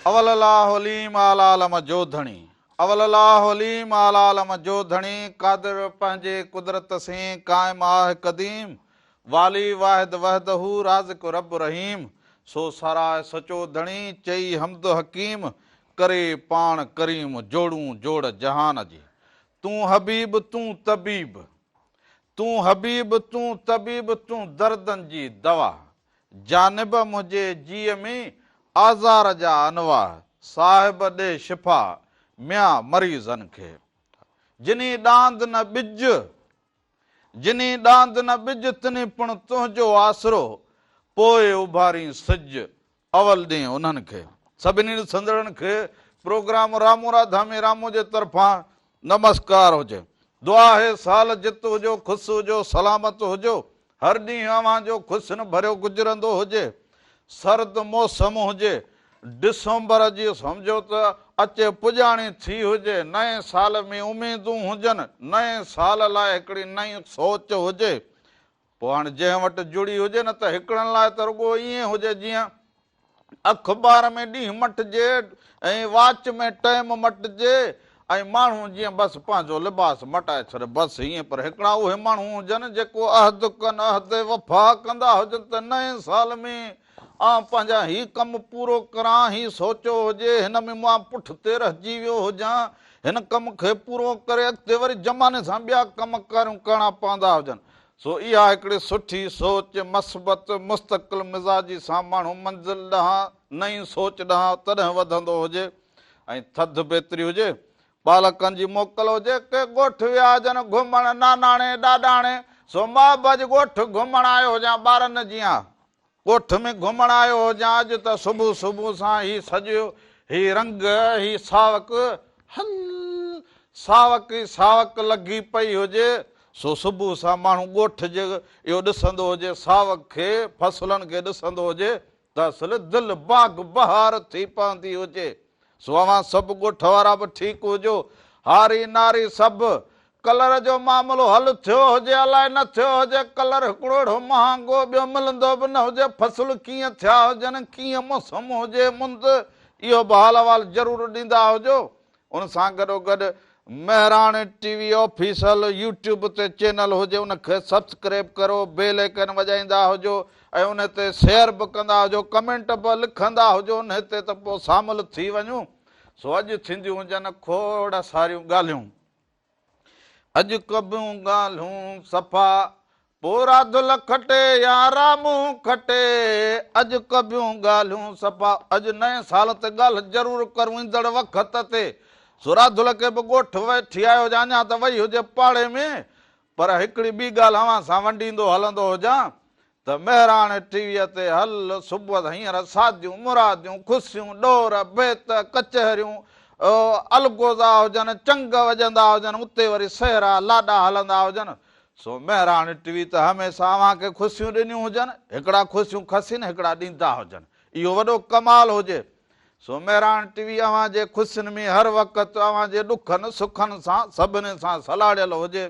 اول الله عليم اعليٰ عالم جو ڌڻي. اول الله عليم اعليٰ عالم جو ڌڻي قادر پنهنجي قدرت سين قائم آه قديم والي واحد وحده رازق رب رحيم سو ساراهه سچو ڌڻي چئي حمد حڪيم ڪري پاڻ ڪريم جوڙون جوڙ جهان جي تون حبيب تون طبيب تون حبيب تون طبيب تون دردن جي دوا جانب منهنجي جيء ۾ آزار جا انواع، صاحب ڏي شفا، ميان مريضن کي. جني ڏاند نه ٻج، جني ڏاند نه ٻج، تني پڻ تنهنجو آسرو، پوء اڀارين سج، اول ڏين انهن کي. سڀني ڏسندڙن کي پروگرام رامو راڌا ۾ رامو جي طرفان نمسڪار هجي. دعا آهي سال جت هجو، خوش هجو، سلامت هجو. هر ڏينهن اوهان جو خوشين ڀريو گذرندو هجي. سرد موسم هجي. ڊسمبر جي سمجهو ته اچي پڄاڻي ٿي هجي. نئين سال ۾ اميدون هجن. نئين سال لاء هڪڙي نئين سوچ هجي. پوء هاڻي جنهن وٽ جڙي هجي نه ته هڪڙن لاء ته رڳو ائين هجي جيئن اخبار ۾ ڏينهن مٽجي ۽ واچ ۾ ٽئم مٽجي ۽ ماڻهو جيئن بس پنهنجو لباس مٽائي ڇڏي بس ائين پر هڪڙا اهي ماڻهو هجن جيڪو عهد ڪن عهد وفا ڪندا هجن ته نئين سال ۾ آئون پنهنجا هي ڪم پورو ڪران هي سوچيو هجي هن ۾ مان پٺتي رهجي ويو هجان هن ڪم کي پورو ڪري اڳتي وري زماني سان ٻيا ڪم ڪاريون ڪرڻا پوندا هجن سو اها هڪڙي سٺي سوچ، مثبت، مستقل مزاجي سان ماڻهو منزل ڏانهن، نئين سوچ ڏانهن تڏهن وڌندو هجي ۽ ٿڌ به ايتري هجي، ٻالڪن جي موڪل هجي، ڪي ڳوٺ ويا هجن گهمڻ، ناناڻي، ڏاڏاڻي، سو مان به اڄ ڳوٺ گهمڻ آيو هجان ٻارن جيان. ڳوٺ ۾ گهمڻ آيو هجان اڄ ته صبح صبح سان هي سڄو هي رنگ هي ساوڪ هل ساوڪ ئي ساوڪ لڳي پئي هجي سو صبح سان ماڻهو ڳوٺ جي اهو ڏسندو هجي ساوڪ کي فصلن کي ڏسندو هجي ته اصل دل باغ بهار ٿي پوندي هجي سو اوهان سڀ ڳوٺ وارا به ٺيڪ هجو. هاري ناري سڀ. ڪلر جو معاملو حل ٿيو هجي الائي نه ٿيو هجي، ڪلر هڪڙو اهڙو مهانگو ٻيو ملندو به نه هجي، فصل ڪيئن ٿيا هجن، ڪيئن موسم هجي، مند، اهو به حال احوال ضرور ڏيندا هجو. ان سان گڏوگڏ Mehran T V official YouTube تي چينل هجي ان کي سبسڪريب ڪرو بيل ايڪن وڄائيندا هجو ۽ ان تي شيئر به ڪندا هجو ڪمينٽ به لکندا هجو ان تي ته پوء شامل ٿي وڃون سو اڄ ٿينديون هجن کوڙ ساريون ڳالهيون اڄ ڪبيون ڳالهيون صفا پوء راڌل کٽي يا رامون کٽي، اڄ ڪبيون ڳالهيون صفا. اڄ نئين سال تي ڳالهه ضرور ڪرون ايندڙ وقت تي. سو راڌل کي به ڳوٺ وٺي آيو هجان، اڃا ته وئي هجي پاڙي ۾، پر هڪڙي ٻي ڳالهه اوهان سان ونڊيندو هلندو هجان ته مهراڻ ٽي ويء تي هل صبح هينئر ساديون مراديون، خوشيون، ڏور، بيت، ڪچهريون، الغوزا هجن، چنگ وڄندا هجن، اتي وري سهرا لاڏا هلندا هجن. سو مهراڻ ٽي وي ته هميشه اوهان کي خوشيون ڏنيون هجن، هڪڙا خوشيون کسين هڪڙا ڏيندا هجن، اهو وڏو ڪمال هجي. سو مهراڻ ٽي وي اوهان جي خوشين ۾ هر وقت اوهان جي ڏکن سکن سان سڀني سان سلهاڙيل هجي.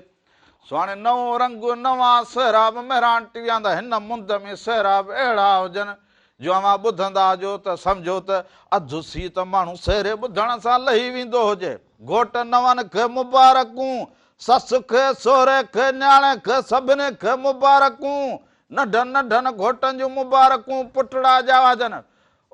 سو هاڻي نئون رنگ نوان سهرا به مهراڻ ٽي وي آندا، هن مند ۾ سهرا به اهڙا هجن جو اوهان ٻڌندا هجو ته سمجهو ته اڌ سيء ته ماڻهو سهري ٻڌڻ سان لهي ويندو هجي. گهوٽ نون کي مبارڪون، سس کي، سهري کي، نياڻي کي، سڀني کي مبارڪون، ننڍن ننڍن گهوٽن جون مبارڪون، پٽڙا ڄاوا هجن.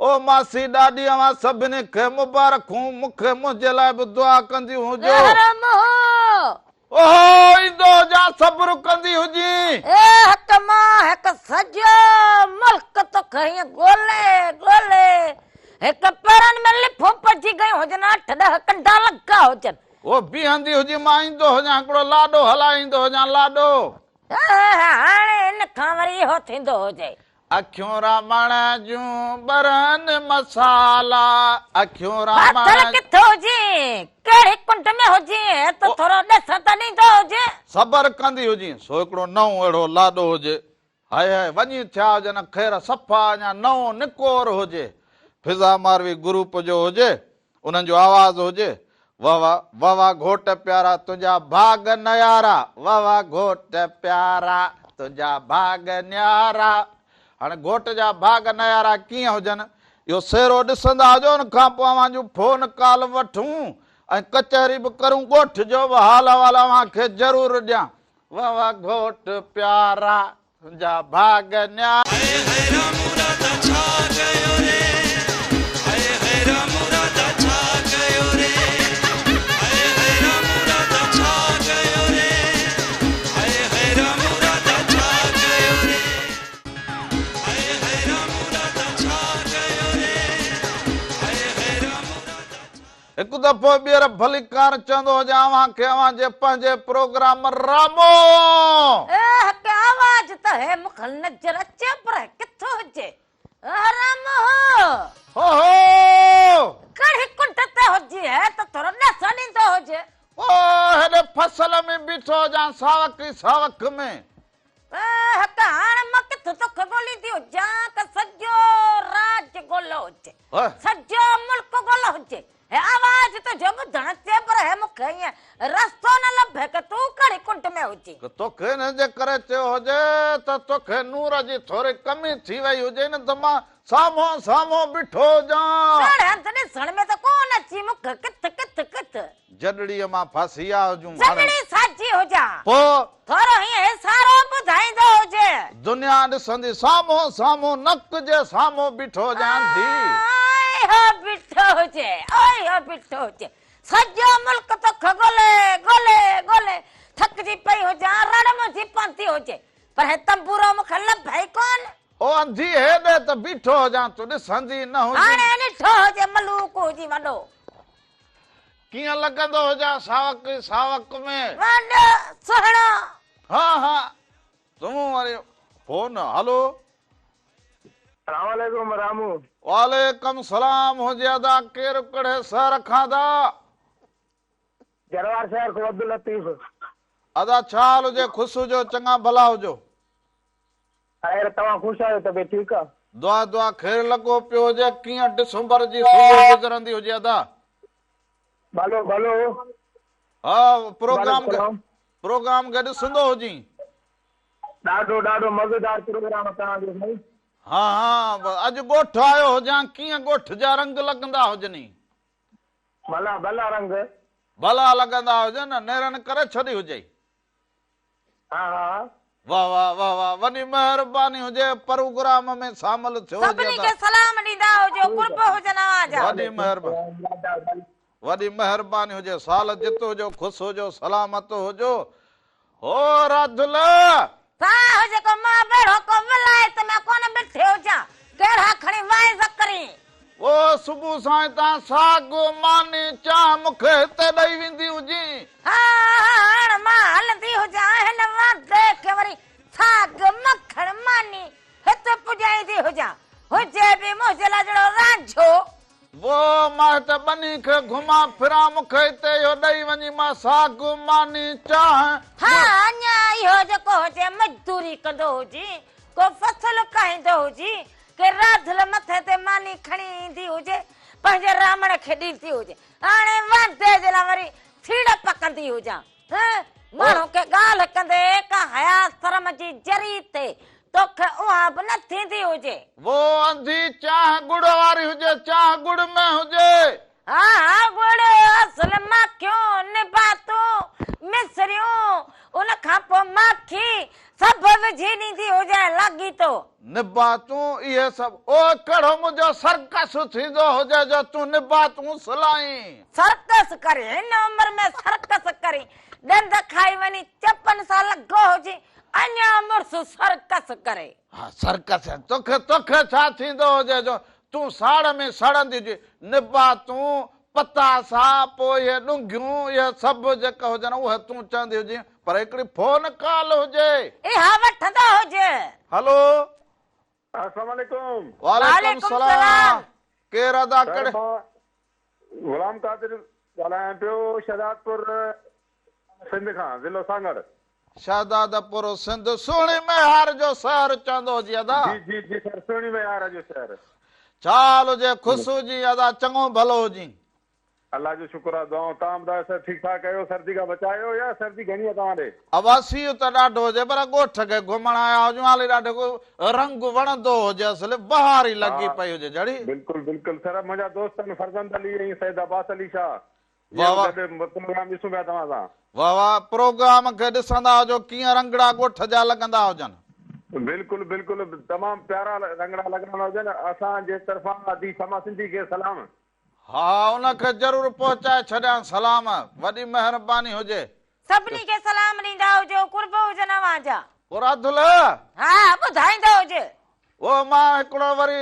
او ماسي ڏاڏي اوهان سڀني کي مبارڪون، مون کي منهنجي لاء به دعا ڪنديون هجو. اي حرام هو! اوهو ايندو هجان صبر ڪندي هجين. اي حق مان هڪ سڄو ملڪ توکي هيئن ڳولي ڳولي هڪ پيرن ۾ لڦون پئجي گيون هجن اٺ ڏهه ڪنڊا لڳا هجن. هوء بيهندي هجي، مان ايندو هجان، هڪڙو لاڏو هلائيندو هجان، لاڏو. هاڻي ان کان وري اهو ٿيندو هجي. اکيون رامڻ جون ٻرن مسالا، اکيون رامڻ. ڦاٿل ڪٿ هجين، ڪهڙي ڪنڊ ۾ هجين، ته ٿورو ڏس ته ڏيندو هجين. صبر ڪندي هجين، سو هڪڙو نئون اهڙو لاڏو هجي. هاء هاء، وڃي ٿيا هجن خير، صفا اڃا نئون نڪور هجي. فضا ماروي گروپ جو هجي. انهن جو آواز هجي، وه وه، وه وه گهوٽ پيارا تنهنجا ڀاڳ نيارا، وه وه گهوٽ پيارا تنهنجا ڀاڳ نيارا. هاڻي گهوٽ جا ڀاڳ نيارا ڪيئن هجن، اهو سهرو ڏسندا هجو ان کان پوء اوهان جون فون ڪال وٺون ۽ ڪچهري به ڪرون ڳوٺ جو به حال احوال اوهان کي ضرور ڏيان. واه واه گهوٽ پيارا تنهنجا ڀاڳ نيارا. هاء هاء رامو راڌا ڇا ڪيو ري هاء هاء رامو راڌا ڇا ڪيو ري هاء هاء رامو راڌا ڇا ڪيو ري هاء هاء رامو راڌا ڇا ڪيو ري هاء هاء رامو راڌا ڇا ڪيو ري هاء هاء رامو راڌا ڇا. هڪ دفعو ٻيهر ڀليڪار چوندو هجان اوهان کي اوهان جي پنهنجي پروگرام رامو. اهه هڪ آواز ته هي مون کي نظر اچي پر هي ڪٿ هجي اهه رامو هو. هو هو. ڪهڙي ڪنڊ تي هجي هي ته ٿورو ڏس ڏيندو هجي. او هيڏي فصل ۾ بيٺو هجان ساوڪ ئي ساوڪ ۾. اهه هڪ هاڻ مان ڪٿ توکي ڳوليندي هجان ته سڄو راڄ ڳولو هجي. سڄو ملڪ گل هجي، هي آواز تنهنجو ٻڌڻ اچي پر هي مون کي ائين رستو نه لڀي ته تون ڪهڙي ڪنڊ ۾ هجين. ته توکي ان جي ڪري چيو هجي ته توکي نور جي ٿوري ڪمي ٿي وئي هجي نه ته مان سامهون سامهون بيٺو هجان. ڪهڙي هنڌ ڏسڻ ۾ ته ڪونه اچي مون کي ڪٿ ڪٿ ڪٿ. جڏڙيء مان ڦاسي آ هجون هاڻي. جڏڙي ساجي هجان. پوء. ٿورو هيئن اشارو ٻڌائيندو هجي. دنيا ڏسندي سامهون سامهون نڪ جي سامهون بيٺو هجان انڌي. اهو بيٺو هجي اهو بيٺو هجي. سڄو ملڪ توکي ڳولي ڳولي ڳولي ٿڪجي پئي هجان رڙ منهنجي پوندي هجي پر هي تنبورو مون کي لڀي ئي ڪونه. او انڌي هيڏي ته بيٺو هجان تون ڏسندي نه هجين. هاڻي ڏٺو هجي ملوڪ هجي وڏو. ڪيئن لڳندو هجان ساوڪ ئي ساوڪ ۾. وڏو سهڻو. ها ها تون وري فون هلو. سلام عليڪم رامو. وعليڪم سلام هجي ادا ڪير ڪهڙي شهر کان ادا. جروار شهر کان عبداللطيف. ادا ڇا حال هجي خوش هجو چڱا ڀلا هجو. خير توهان خوش آهيو طبيعت ٺيڪ آ. دعا دعا خير لڳو پيو هجي ڪيئن ڊسمبر جي صبح گذرندي هجي ادا. ڀلو ڀلو. ها پروگرام کي پروگرام کي ڏسندو هجين. ڏاڍو ڏاڍو مزيدار پروگرام توهان جو سائين. ها ها اڄ ڳوٺ آيو هجان ڪيئن ڳوٺ جا رنگ لڳندا هجني. ڀلا ڀلا رنگ. ڀلا لڳندا هجن نيرن ڪري ڇڏي هجئي. ها ها. واه واه واه واه وڏي مهرباني هجي پروگرام ۾ شامل ٿيو هجي سڀني ادا. کي سلام ڏيندا هجو قرب هجن اوهان جا. وڏي مهرباني وڏي مهرباني هجي سال جت هجو خوش هجو سلامت هجو هو راڌل. سان هجي ڪو مان به اهڙو ڪو ولايت ۾ ڪونه بيٺي هجان ڪهڙا کڻي واعظ ڪرين. او صبح سان هتان ساڳ، ماني، چانهه مون کي هتي ڏئي ويندي هجين. ها هاڻ مان هلندي هجان هن واندي کي وري ساڳ، مکڻ، ماني هتي پڄائيندي هجان. هجي به منهنجي لاء جهڙو رانجهو. وو مان هتي ٻنهي کي گهمان ڦران مون کي هتي اهو ڏئي وڃي مان ساڳ، ماني، چانهه. ها اڃا اهو جيڪو هجي مزدوري ڪندو هجي، ڪو فصل ڪاهيندو هجي، ڪي راڌل مٿي تي ماني کڻي ايندي هجي، پنهنجي رامڻ کي ڏيندي هجي. هاڻي واندي جي لاء وري سيڙپ ڪندي هجان. هه، ماڻهو کي ڳالهه ڪندي ڪا حياء شرم جي ذري ٿئي، توکي اها به نه ٿيندي هجي. وو انڌي چانهه ڳڙ واري هجي، چانهه ڳڙ ۾ هجي. ها ها ڳڙ، اصل ماکيون، نباتون، مصريون، ان کان پوء ماکي، سڀ وجهي ڏيندي هجانء لاڳيتو. نباتون اهي سڀ. او ڪهڙو منهنجو سرڪس ٿيندو هجي جو تون نباتون سلائين. سرڪس ڪرين، هن عمر ۾ سرڪس ڪرين، ڏند کائي وڃي چپن سان لڳو هجين، اڃا مڙس سرڪس ڪري. ها سرڪس، توکي توکي ڇا ٿيندو هجي جو تون ساڙ ۾ سڙندي هجين. نباتون، پتاسا، پوء اهي ڏونگهيون، اهي سڀ جيڪي هجن اهي تون چوندي هجين، پر هڪڙي فون ڪال هجي. اها وٺندو هجي. هلو. السلام عليڪم. وعليڪم السلام. ڪير ادا سر ڪهڙي. مان غلام قادر ڳالهايان پيو شهدادپور سنڌ کان ضلعو سانگهڙ. شهدادپور سنڌ سهڻي ميهار جو شهر چوندو هجي ادا. جي جي جي سر سهڻي ميهار جو شهر. ڇا حال هجي خوش هجين ادا چڱو ڀلو هجين. الله جو شڪر آ دعائون توهان ٻڌايو سر ٺيڪ ٺاڪ آهيو سردي کان بچا آهيو يا سردي گهڻي آ توهان ڏي. ابا سيء ته ڏاڍو هجي پر ڳوٺ کي گهمڻ آيا هجون حالي ڏاڍو ڪو رنگ وڻندو هجي اصل بهار ئي لڳي ها پئي هجي جھڙي. بلڪل بلڪل سر منهنجا دوست آهن فرزند علي ۽ سيد عباس علي شاهه واه اهي واه. به گڏ پروگرام ڏسون پيا توهان سان. واه واه پروگرام کي ڏسندا هجو ڪيئن رنگڙا ڳوٺ جا لڳندا هجن. بلڪل بلڪل تمام پيارا رنگڙا لڳندا هجن اسان جي طرفان ادي شمع سنڌي کي سلام. ها ان کي ضرور پهچائي ڇڏيان سلام وڏي مهرباني هجي. سڀني کي سلام ڏيندا هجو قرب هجن اوهان جا. پراڌل. ها ٻڌائيندو هج. او مان هڪڙو وري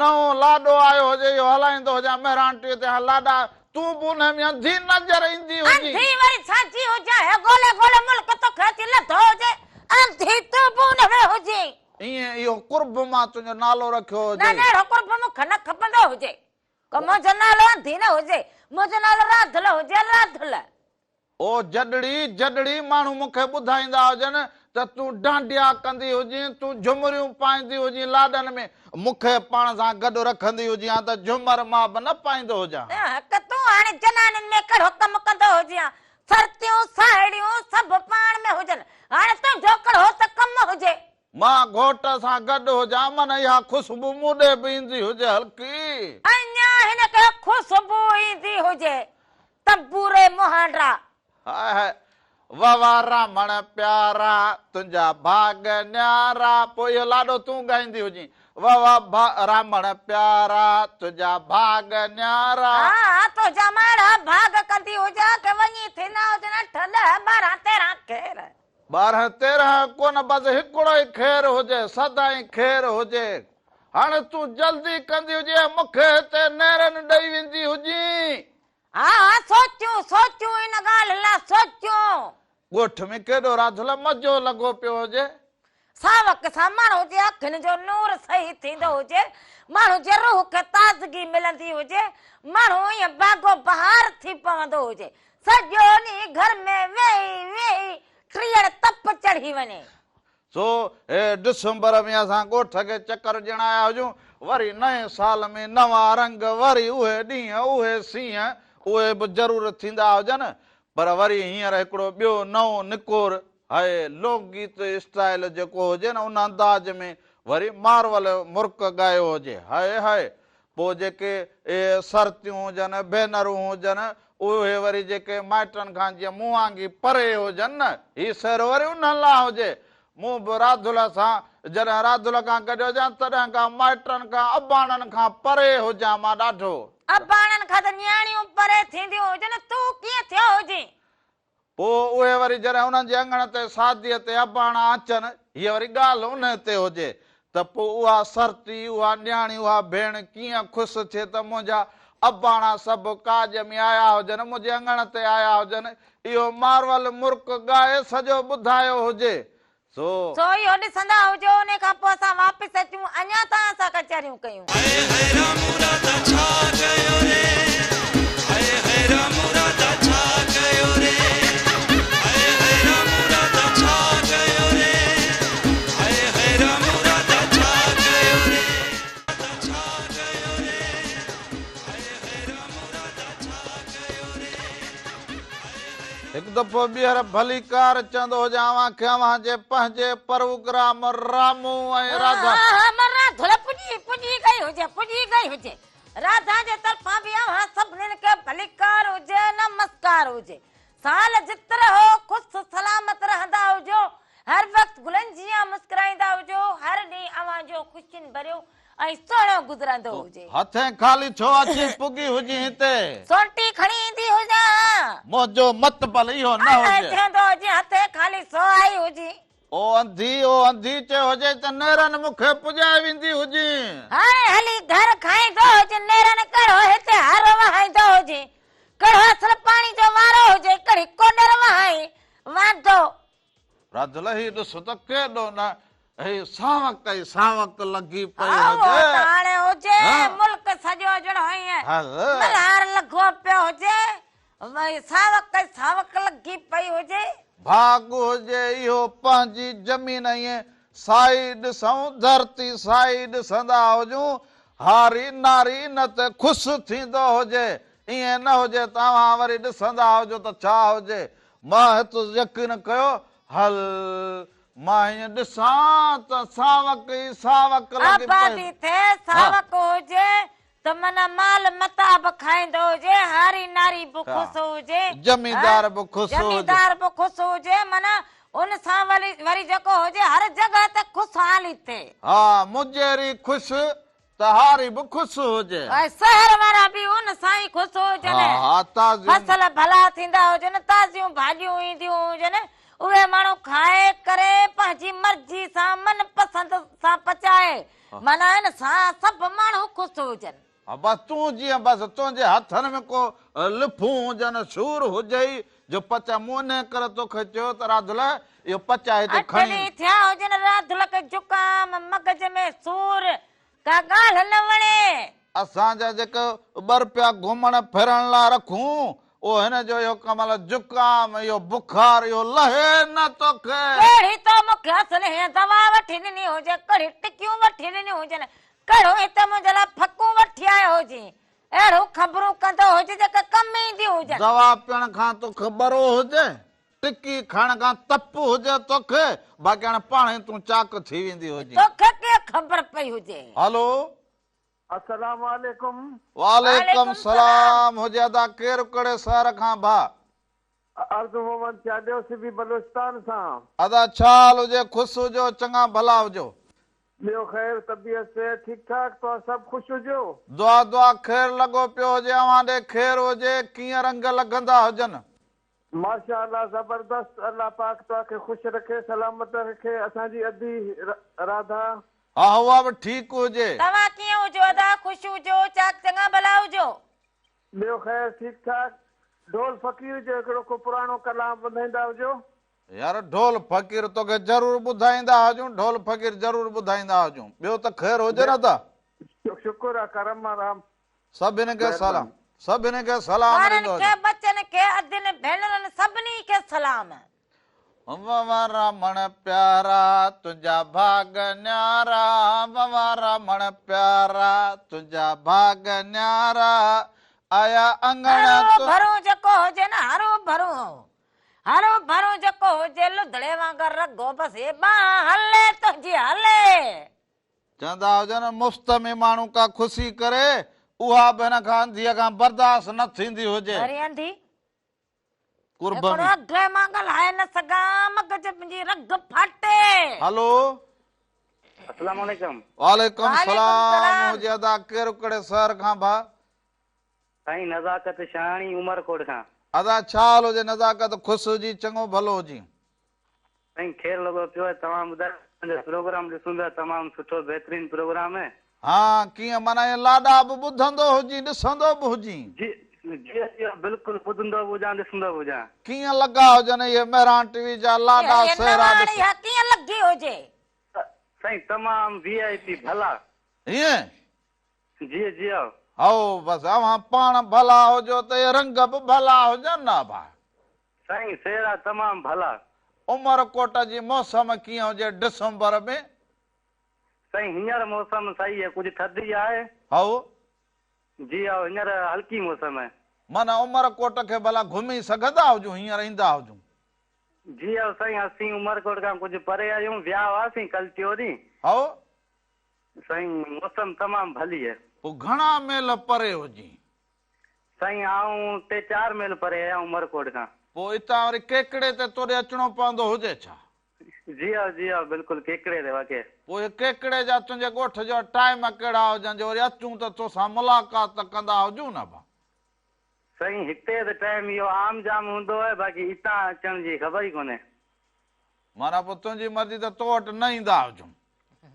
نئون لاڏو آيو هجي اهو هلائيندو هجان مهراڻ ٽي وي تي ها لاڏا تون به انهي ۾ انڌي نظر ايندي هجين. انڌي وري ڇا جي هجان هي ڳولي ڳولي ملڪ توکي اچي لڌو هجي انڌي تون به انهي ۾ هجين. ائين اهو قرب مان تنهنجو نالو رکيو نه هجي. نه اهڙو قرب مون کي نه کپندو هجي. ڪو منهنجو نالو انڌي نه هجي، منهنجو نالو راڌل هجي، راڌل. او جڏڙي، جڏڙي، ماڻهو مون کي ٻڌائيندا هجن ته تون ڊانڊيا ڪندي هجين، تون جهمريون پائيندي هجين لاڏن ۾، مون کي پاڻ سان گڏ رکندي هجين ها ته جهمر مان به نه پائيندو هجان ها. هڪ تون هاڻي جنانين ۾ ڪهڙو ڪم ڪندو هجين ها، سرتيون، ساهيڙيون سڀ پاڻ ۾ هجن، هاڻي تنهنجو ڪهڙو ته ڪم هجي. مان گهوٽ سان گڏ هجان من اها خوشبو مون ڏي به ايندي هجي هلڪي. اڃا هن کي خوشبو ايندي هجي تنبوري مهانڊا. هاء هاء واه واه رامڻ پيارا تنهنجا ڀاڳ نيارا پوء اهو لاڏو تون ڳائيندي هجين واه واه رامڻ پيارا تنهنجا ڀاڳ نيارا. ها تنهنجا ماڙا ڀاڳ ڪندي هجان ڪي وڃي ٿيندا هجن اٺ ڏهه ٻارهن تيرهن خير. ٻارهن تيرهن ڪونه بس هڪڙو ئي خير هجي سدائين خير هجي هاڻ تون جلدي ڪندي هجين ۽ مون کي هتي نيرن ڏئي ويندي هجين. ها ها سوچيون سوچيون ان ڳالهه لا سوچيون. ڳوٺ ۾ ڪيڏو راڌل مزو لڳو پيو هجي. ساوڪ سان ماڻهو جي اکين جو نور صحيح ٿيندو هجي، ماڻهو جي روح کي تازگي ملندي هجي، ماڻهو ائين باغ و بهار ٿي پوندو هجي. سڄو ڏينهن گهر ۾ ويهي ويهي ٽيئڙ تپ چڙهي وڃي. سو هي ڊسمبر ۾ اسان ڳوٺ کي چڪر ڏيڻ آيا هجون، وري نئين سال ۾ نوان رنگ، وري اهي ڏينهن، اهي سينهن، اهي به ضرور ٿيندا هجن، پر وري هينئر هڪڙو ٻيو نئون نڪور هي لوڪ گيت اسٽائيل جيڪو هجي نه ان انداز ۾ وري مارول مرڪ ڳايو هجي، هاء هاء پوء جيڪي اهي سرتيون هجن، ڀينرون هجن، اهي وري جيڪي مائٽن کان جيئن مون وانگي پري هجن نه، هي سهرو وري انهن لاء هجي. مون به راڌل سان جڏهن راڌل کان گڏ هجان، تڏهن کان مائٽن کان، اباڻن کان پري هجان مان ڏاڍو. اباڻن کان ته نياڻيون پري ٿينديون هجن، تون ڪيئن ٿيو هجين؟ پوء اهي وري جڏهن انهن جي اڱڻ تي شاديء تي اباڻا اچن، هيء وري ڳالهه انهي تي هجي ته پوء اها سرتي، اها نياڻي، اها ڀيڻ ڪيئن خوش ٿئي ته منهنجا اباڻا سڀ ڪاڄ ۾ آيا هجن، منهنجي اڱڻ تي آيا هجن، اهو مارول مرڪ ڳائي سڄو ٻڌايو هجي. سو. سو اهو ڏسندا هجو، انهي کان پوء اسان واپس اچون، اڃا توهان سان ڪچهريون ڪيون. هاء هاء رامو راڌا ڇا ڪيو ري هاء هاء رامو راڌا ڇا ڪيو ري هاء هاء رامو راڌا ڇا ڪيو ري هاء هاء رامو راڌا ڇا ڪيو ري راڌا ڇا ڪيو ري هاء هاء رامو راڌا ڇا ڪيو ري هڪ دفعو ٻيهر ڀليڪار چوندو هجان اوهان کي اوهان جي پنهنجي پروگرام رامو ۽ راڌا. ها ها مان راڌل پڄي پڄي گئي هجي پڄي گئي هجي راڌا جي طرفان به اوهان سڀنين کي ڀليڪار هجي نمسڪار هجي سال جت رهو خوش سلامت رهندا هجو هر وقت گلن جيان مسڪرائيندا هجو هر ڏينهن اوهان جو خوشين ڀريو ۽ سهڻو گذرندو هجي. هٿين خالي ڇو اچي پڳي هجين هتي؟ سونٽي کڻي ايندي هجان. منهنجو مطبل اهو نه هجي. الائي ٿيندو هجين هٿين خالي سو آئي هجين. او انڌي، او انڌي چيو هجئي ته نيرن مون کي پڄائي ويندي هجين. هاڻي هلي گهر کائيندو هجين نيرن ڪهڙو هتي هر وهائيندو هجين. ڪهڙو اصل پاڻي جو وارو هجي ڪهڙي ڪوڏر وهائين واندو. راڌل هي ڏس ته ڪيڏو نه هي ساوڪ ئي ساوڪ لڳي پئي هجي. اهو ته هاڻي هجي ملڪ سڄو جهڙو ائين ملهار لڳو پيو هجي ساوڪ ئي ساوڪ لڳي پئي هجي. ڀاڳ هجي اهو پنهنجي زمين ائين سائي ڏسون ڌرتي سائي ڏسندا هجون هاري ناري ان تي خوش ٿيندو هجي. ائين نه هجي ته اوهان وري ڏسندا هجو ته ڇا هجي. مان هت يقين ڪيو، هل مان هيئن ڏسان ته ساوڪ ئي ساوڪ لڳي پئي. آبادي ٿئي، ساوڪ هجي ته معنيٰ مال متاع به کائيندو هجي، هاري ناري به خوش هجي، زميندار به خوش هجي. زميندار به خوش هجي، معنيٰ ان سان وري جيڪو هجي هر جڳهه تي خوشحالي ٿئي. ها مجيري خوش ته هاري به خوش هجي. ۽ شهر وارا به ان سان ئي خوش هجن. ها ها تازيون. فصل ڀلا ٿيندا هجن، تازيون ڀاڄيون اينديون هجن، اهي ماڻهو کائي ڪري پنهنجي مرضي سان من پسند سان پچائي معنيٰ ان سان سڀ ماڻهو خوش هجن. ها بس تون جيئن بس تنهنجي هٿن ۾ ڪو لڦون هجن، سور هجئي جو پچاء. مون انهيء ڪري توکي چيو ته راڌل اهو پچاء هتي کڻي. اٺ ڏينهن ٿيا هجن راڌل کي زڪام، مغز ۾ سور، ڪا ڳالهه نه وڻي. اسان جا جيڪي ٻه رپيا گهمڻ ڦرڻ لاء رکون، اهو هن جو اهو ڪمل زڪام، اهو بخار، اهو لهي نه توکي. ڪهڙي تو مون کي اصل هيئن دوا وٺي ڏني هجي، ڪهڙي ٽڪيون وٺي ڏنيون هجن، ڪهڙو هتي منهنجي لاء ڦڪون وٺي آيو هجين. اهڙيون خبرون ڪندو هجي جيڪي ڪم اينديون هجن. دوا پيئڻ کان توکي ٻرو هجي، ٽڪي کائڻ کان تپ هجي توکي، باقي هاڻي پاڻهي تون چاڪ ٿي ويندي هجين. توکي ڪيئن خبر پئي هجي. هلو. السلام عليڪم. وعليڪم سلام هجي ادا ڪير ڪهڙي شهر کان ڀاء. عرض محمد چانڊيو سبي بلوچستان سان. ادا ڇا حال هجي خوش هجو چڱا ڀلا هجو. ٻيو خير طبيعت صحت ٺيڪ ٺاڪ توهان سڀ خوش هجو. دعا دعا خير لڳو پيو هجي اوهان ڏي خير هجي ڪيئن رنگ لڳندا هجن. ماشاء الله زبردست الله پاڪ توهان کي خوش رکي سلامت رکي اسان جي ادي راڌا. ها اها به ٺيڪ هجي. توهان ڪيئن هجو ادا خوش هجو چاڪ چڱا ڀلا هجو. ٻيو خير ٺيڪ ٺاڪ. ڍول فقير جو هڪڙو ڪو پراڻو ڪلام ٻڌائيندا هجو. يار ڍول فقير توکي ضرور ٻڌائيندا هجون ڍول فقير ضرور ٻڌائيندا هجون ٻيو ته خير هجي نه ته. شڪر آ ڪرم آ رام. سڀني کي سلام سڀني کي سلام ٻارن ڏيندو کي هجان. ٻچن کي ادين ڀينرن سڀني کي سلام. ووا رامڻ پيارا تنهنجا ڀاڳ نيارا ووا رامڻ پيارا تنهنجا ڀاڳ نيارا آيا اڱڻ هرو تو. ڀرو جيڪو هجي نه هرو ڀرو هرو ڀرو جيڪو هجي لڌڙي وانگر رڳو بس هي ٻانهن هلي تنهنجي هلي. چوندا هجن مفت ۾ ماڻهو ڪا خوشي ڪري اها به هن کان انڌيء کان برداشت نه ٿيندي هجي. وري انڌي قرب هڪڙو ۾. اگهه مان ڳالهائي نه سگهان مغز منهنجي رڳ ڦاٽي. هلو. السلام عليڪم. وعليڪم وعليڪم سلام سلام. هجي ادا ڪير ڪهڙي شهر کان ڀاء. سائين نزاڪت شاهاڻي عمرڪوٽ کان. ادا ڇا حال هجي نزاڪت خوش هجي چڱو ڀلو هجين. سائين خير لڳو پيو آهي توهان ٻڌايو اسان جو پروگرام ڏسون پيا تمام سٺو بهترين پروگرام آهي. ها ڪيئن معنيٰ ائين لاڏا به ٻڌندو هجين ڏسندو به هجين. جي جي جي بلڪل ٻڌندو به هجان ڏسندو به هجان. ڪيئن لڳا هجن اهي مهراڻ ٽي وي جا لاڏا اهي سهرا نواڻ ڏس. اها ڪيئن لڳي هجي. سائين تمام وي آئي پي ڀلا. ائين. جي جي ها. هائو بس اوهان پاڻ ڀلا هجو ته اهي رنگ به ڀلا هجن نه ڀاء. سائين سهرا تمام ڀلا. عمر ڪوٽ جي موسم ڪيئن هجي ڊسمبر ۾. سائين هينئر موسم صحيح آهي ڪجهه ٿڌ ئي آهي. هائو. جي هائو هينئر هلڪي موسم آهي. معنيٰ عمر ڪوٽ کي ڀلا گهمي سگهندا هجون هينئر ايندا هجون. جي هائو سائين اسين عمر ڪوٽ کان ڪجهه پري آهيون ويا هئاسين ڪل ٽيون ڏينهن. هائو. سائين موسم تمام ڀلي آهي. پوء گهڻا ميل پري هجين. سائين آئون ٽي چار ميل پري آهيان عمرڪوٽ کان. پوء اتان وري ڪيڪڙي تي توڏي اچڻو پوندو هجي ڇا؟ جي ها جي ها بلڪل ڪيڪڙي تي واقع. پوء اهي ڪيڪڙي جا تنهنجي ڳوٺ جا ٽائيم ڪهڙا هجن جو وري اچون ته توسان ملاقات ته ڪندا هجون نه ڀا. سائين هتي ته ٽائيم اهو عام جام هوندو آهي باقي اتان اچڻ جي خبر ئي ڪونهي. معنيٰ پوء تنهنجي مرضي ته تو وٽ نه ايندا هجون.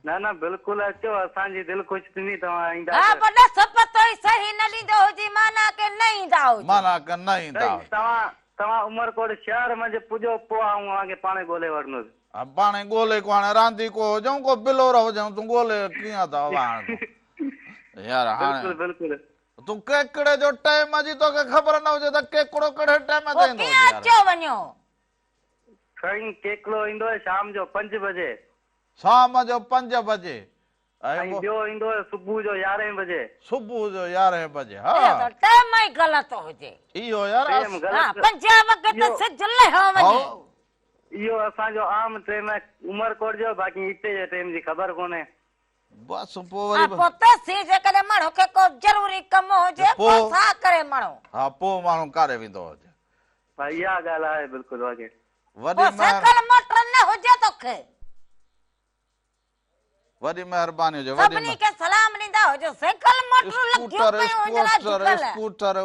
نه نه بلڪل اچو اسان جي دل خوش ٿيندي توهان ايندا ها ته. پوء ڏس پتو ئي صحيح نه ڏيندو هجي معنيٰ ڪي نه ايندا هجو. معنيٰ ڪي نه ايندا سائين هجو. توهان توهان عمرڪوٽ شهر منجهه پڄو پوء آئون اوهان کي پاڻهي ڳولي وٺندس. ها پاڻهي ڳولي ڪو هاڻي راندي ڪو هجون ڪو بلور هجون تون ڳولي ڪيئن ٿا هاڻي تون يار هاڻي بلڪل بلڪل. تون ڪيڪڙي جو ٽائيم جي توکي خبر نه هجي ته ڪيڪڙو ڪهڙي ٽائيم تي پوء ايندو ڪيئن هجي يار. اچو وڃو. سائين ڪيڪڙو ايندو آهي شام جو پنج بجي. شام جو پنج بجي. ۽ ۽ ٻيو ايندو هيو صبح جو يارهين بجي. صبح جو يارهين بجي ها. اهو ته ٽيم ئي غلط هجي. اهو يار ٽيم ها غلط پنجين وڳي ته اهو سج لهيو وڃي. هائو. اهو اسان جو عام ٽيم آهي عمرڪوٽ جو باقي هتي جي ٽيم جي خبر ڪونهي. بس پوء ها وري پوء تيسين جيڪڏهن ماڻهو کي ڪو ضروري ڪم هجي پوء پوء ڇا ڪري ماڻهو. ها پوء ماڻهو ڪاڏي ويندو هجي. ها اها ڳالهه آهي بلڪل واقعي. وڏي پوء مهر. سائيڪل موٽر نه هجي توکي. وڏي مهرباني هجي وڏي سڀني کي سلام ڏيندا هجو سائيڪل موٽرون لڳيون اسڪوٽر پيون هجن اسڪوٽر اڄڪلهه. اسڪوٽر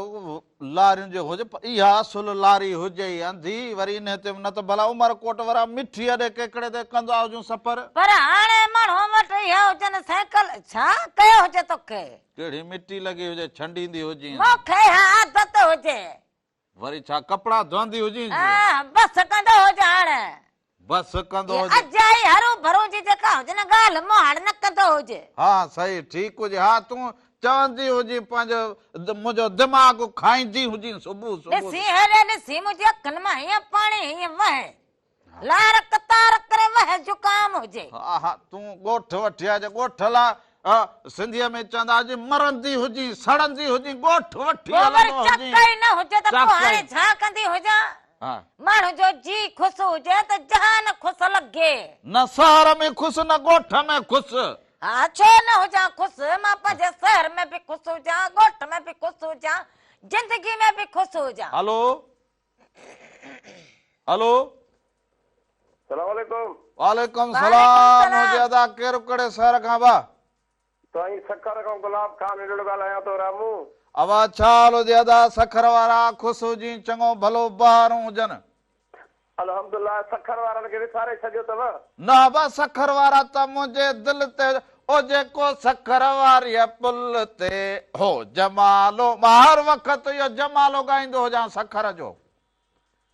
لاريون جي هجي پر اها اصل لاري هجي ئي انڌي وري انهي تي نه ته ڀلا عمر ڪوٽ ورا مٺي اڏي ڪيڪڙي تي ڪندا هجون سفر. پر هاڻي ماڻهو وٽ اها هجن سائيڪل ڇا ڪيو هجي توکي. ڪهڙي مٽي لڳي هجي ڇنڊيندي هجين. مونکي اها عادت هجي. وري ڇا ڪپڙا ڌوئندي هجين جي. آه بس ڪندو هج هاڻ. بس ڪندو هي هج. اجائي هرو ڀرو جي جيڪا هجي نه ڳالهه مهاڙ نه ڪندو هج. ها صحيح ٺيڪ هجي ها تون چوندي هجين پنهنجو منهنجو دماغ کائيندي هجين صبح صبح. ڏسين هيڏي ڏسين منهنجي اکين مان هيئن پاڻي هيئن وهي. لار قطار ڪري وهي زڪام هجي. ها ها تون ڳوٺ وٺي آ جي ڳوٺ لا سنڌيء ۾ چوندا هجين مرندي هجين سڙندي هجين ڳوٺ وٺي پوء وري هلندو هجين چڪ ئي نه هجي ته پوء چڪ هاڻي ئي ڇا ڪندي هجان. ها. ماڻهو جو جيء خوش هجي ته جهان خوش لڳي. نه شهر ۾ خوش نه ڳوٺ ۾ خوش. ها ڇو نه هجان خوش مان پنهنجي شهر ۾ به خوش هجان ڳوٺ ۾ به خوش هجان زندگي ۾ به خوش هجان. هلو. هلو. سلام عليڪم. وعليڪم سلام هجي ادا ڪير ڪهڙي شهر کان ڀا. سائين سکر کان گلاب خان انڙ ڳالهايان ٿو رامو. ابا ڇا حال هجي ادا سکر وارا خوش هجين چڱو ڀلو بهارون هجن. الحمدالله سکر وارن کي وساري ڇڏيو اٿو. نه ابا سکر وارا ته منهنجي دل تي او جيڪو سکر واريء پل تي هو جمالو مان هر وقت اهو جمالو ڳائيندو هجان سکر جو.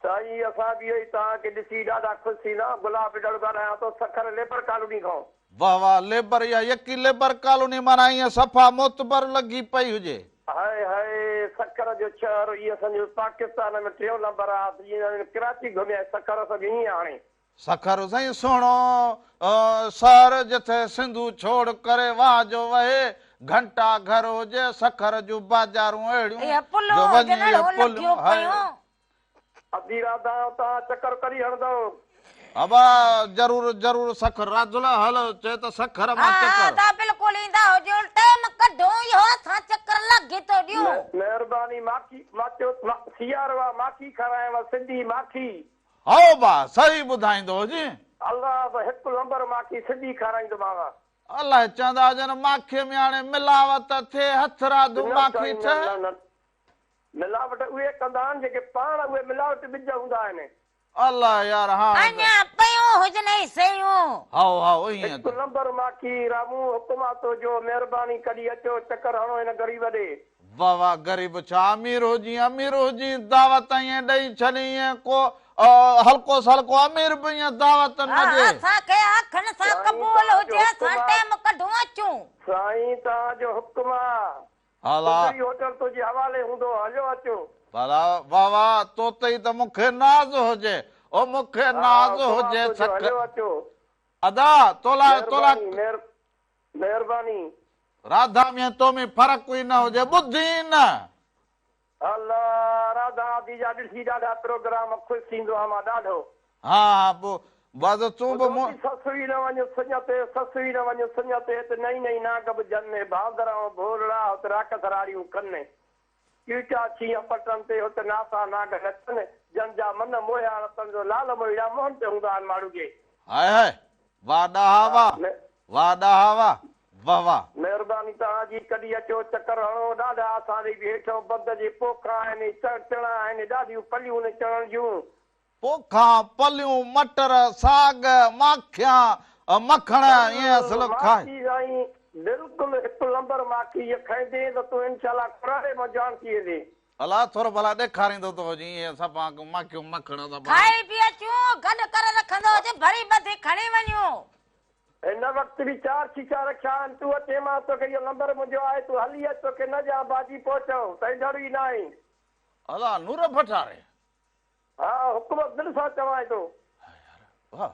سائين اسان به اهو ئي توهان کي ڏسي ڏاڍا خوش ٿيندا گلاب ڊڙ ڳالهايان ٿو سکر ليبر ڪالوني کان. واه واه ليبر اها يڪي ليبر ڪالوني معنيٰ ائين صفا معتبر لڳي پئي هجي. هاء هاء سکر جو شهر هي اسان جو پاڪستان ۾ ٽيون نمبر آ جيئن ڪراچي گهمي آئي سکر اسان جو ائين هاڻي. سکر سائين سهڻو شهر جٿي سنڌو ڇوڙ ڪري واه جو وهي گهنٽا گهر هجي سکر جون بازارون اهڙيون اهي پلون جو وڃي هجن اهي اهڙو پليون لڳيون هاء. پيون. اڌي رات آئون تان چڪر ڪڏهن هڻندؤ. ابا ضرور ضرور سکر راڌل هل چئي ته سکر مان ها ها چڪر. ادا بلڪل ايندا هجو ٽيم ڪڍون اهو اسان چڪر لاڳي ٿو ڏيون. مهرباني ماکي ماچو سيارو آ ماکي کارايانو سنڌي ماکي. هائو با صحيح ٻڌائيندو هجين. الله به هڪ لمبر ماکي سنڌي کارائيندومانو. الائي چوندا هجن ماکي ۾ هاڻي ملاوت ٿئي هٿرادو نه ماکي سائين نه ٺهي. نه نه ملاوٽ اهي ڪندا آهن جيڪي پاڻ اهي ملاوٽي ٻج هوندا آهن. الله يار هاڻي ته. اڃا پيون هجن اهي شيون. هائو هائو ائين هڪ ته. لمبر ماکي رامون حڪم آ تنهنجو مهرباني ڪڏي اچو چڪر هڻو هن غريب ڏي. واه واه غريب ڇا امير هجين امير هجين دعوت ائين ڏئي ڇڏين ائين ڪو هلڪو سلڪو امير به ائين دعوت نه ها ڏي. اسان کي اکن سان سائين قبول توهان جو هجي حڪم اسان آ. ٽيم ڪڍون اچون. سائين توهان جو حڪم آ. هلا. سندري هوٽل تنهنجي حوالي هوندو هليو اچو. ڀلا واه واه تو تي ئي ته مون کي ناز هجي او مون کي ها ناز حڪم آ هجي تنهنجو سک. هليو اچو. ادا تولاء تولاء. مهرباني مهرباني. راڌا ۾ تو ۾ فرق ئي نه هجي ٻڌين نه. الله راڌا آدي جا ڏسي ڏاڍا پروگرام خوش ٿيندو آهيان مان ڏاڍو. ها ها پو بس تون به مون. ٻڌو ٿي سسئي نه وڃ سڃ تي سسئي نه وڃ سڃ تي هت نئين نئين نانگ به جن ڀاندر ۽ ڀولڙا هت راڪس راڙيون ڪن چيچا شينهن پٽن تي هت ناسا نانگ نچن جن جا من موهيا رتن جو لال موهيڙا منهن تي هوندا آهن ماڙهو جي. هاء هاء واه ڏاها واه واه ڏاها واه واه واه. مهرباني توهان جي ڪڏي اچو چڪر هڻو ڏاڍا اسان ڏي به هيٺئون بند جي پوکا آهن چڻا آهن ڏاڍيون پليون آهن چڻن جون. پوکان پليون مٽر ساڳ ماکيان مکڻ ائين اصل کائي. ماکي سائين بلڪل هڪ لمبر ماکي جي کائيندين ته تون انشاء الله ڪراڙي مان جان ٿي ويندين. الا ٿورو ڀلا ڏيکاريندو ته هجين اهي صفا ماکيون مکڻ صفا. کائي پي اچون گڏ ڪري رکندو هجي ڀري ٻڌي کڻي وڃون. هن وقت به چار شيشا رکيا آهن تون اچين مان توکي اهو لمبر منهنجو آهي تون هلي اچ توکي نه ڏيان باجي پهچئون تائين ڊر ئي ناهي. الا نور ڀٽاري. ها حڪم دل سان چوانء ٿو. ها يار واه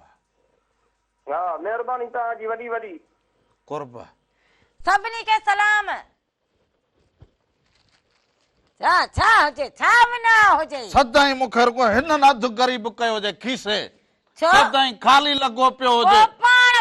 واه. ها مهرباني توهان جي وڏي وڏي. قرب. سڀني کي سلام. ڇا ڇا هجي ڇا به نه هجي. سدائين مون کي رڳو هنن اڌ غريب ڪيو هجي کيسي. ڇو؟ سدائين خالي لڳو پيو هجي. پوء پاڻ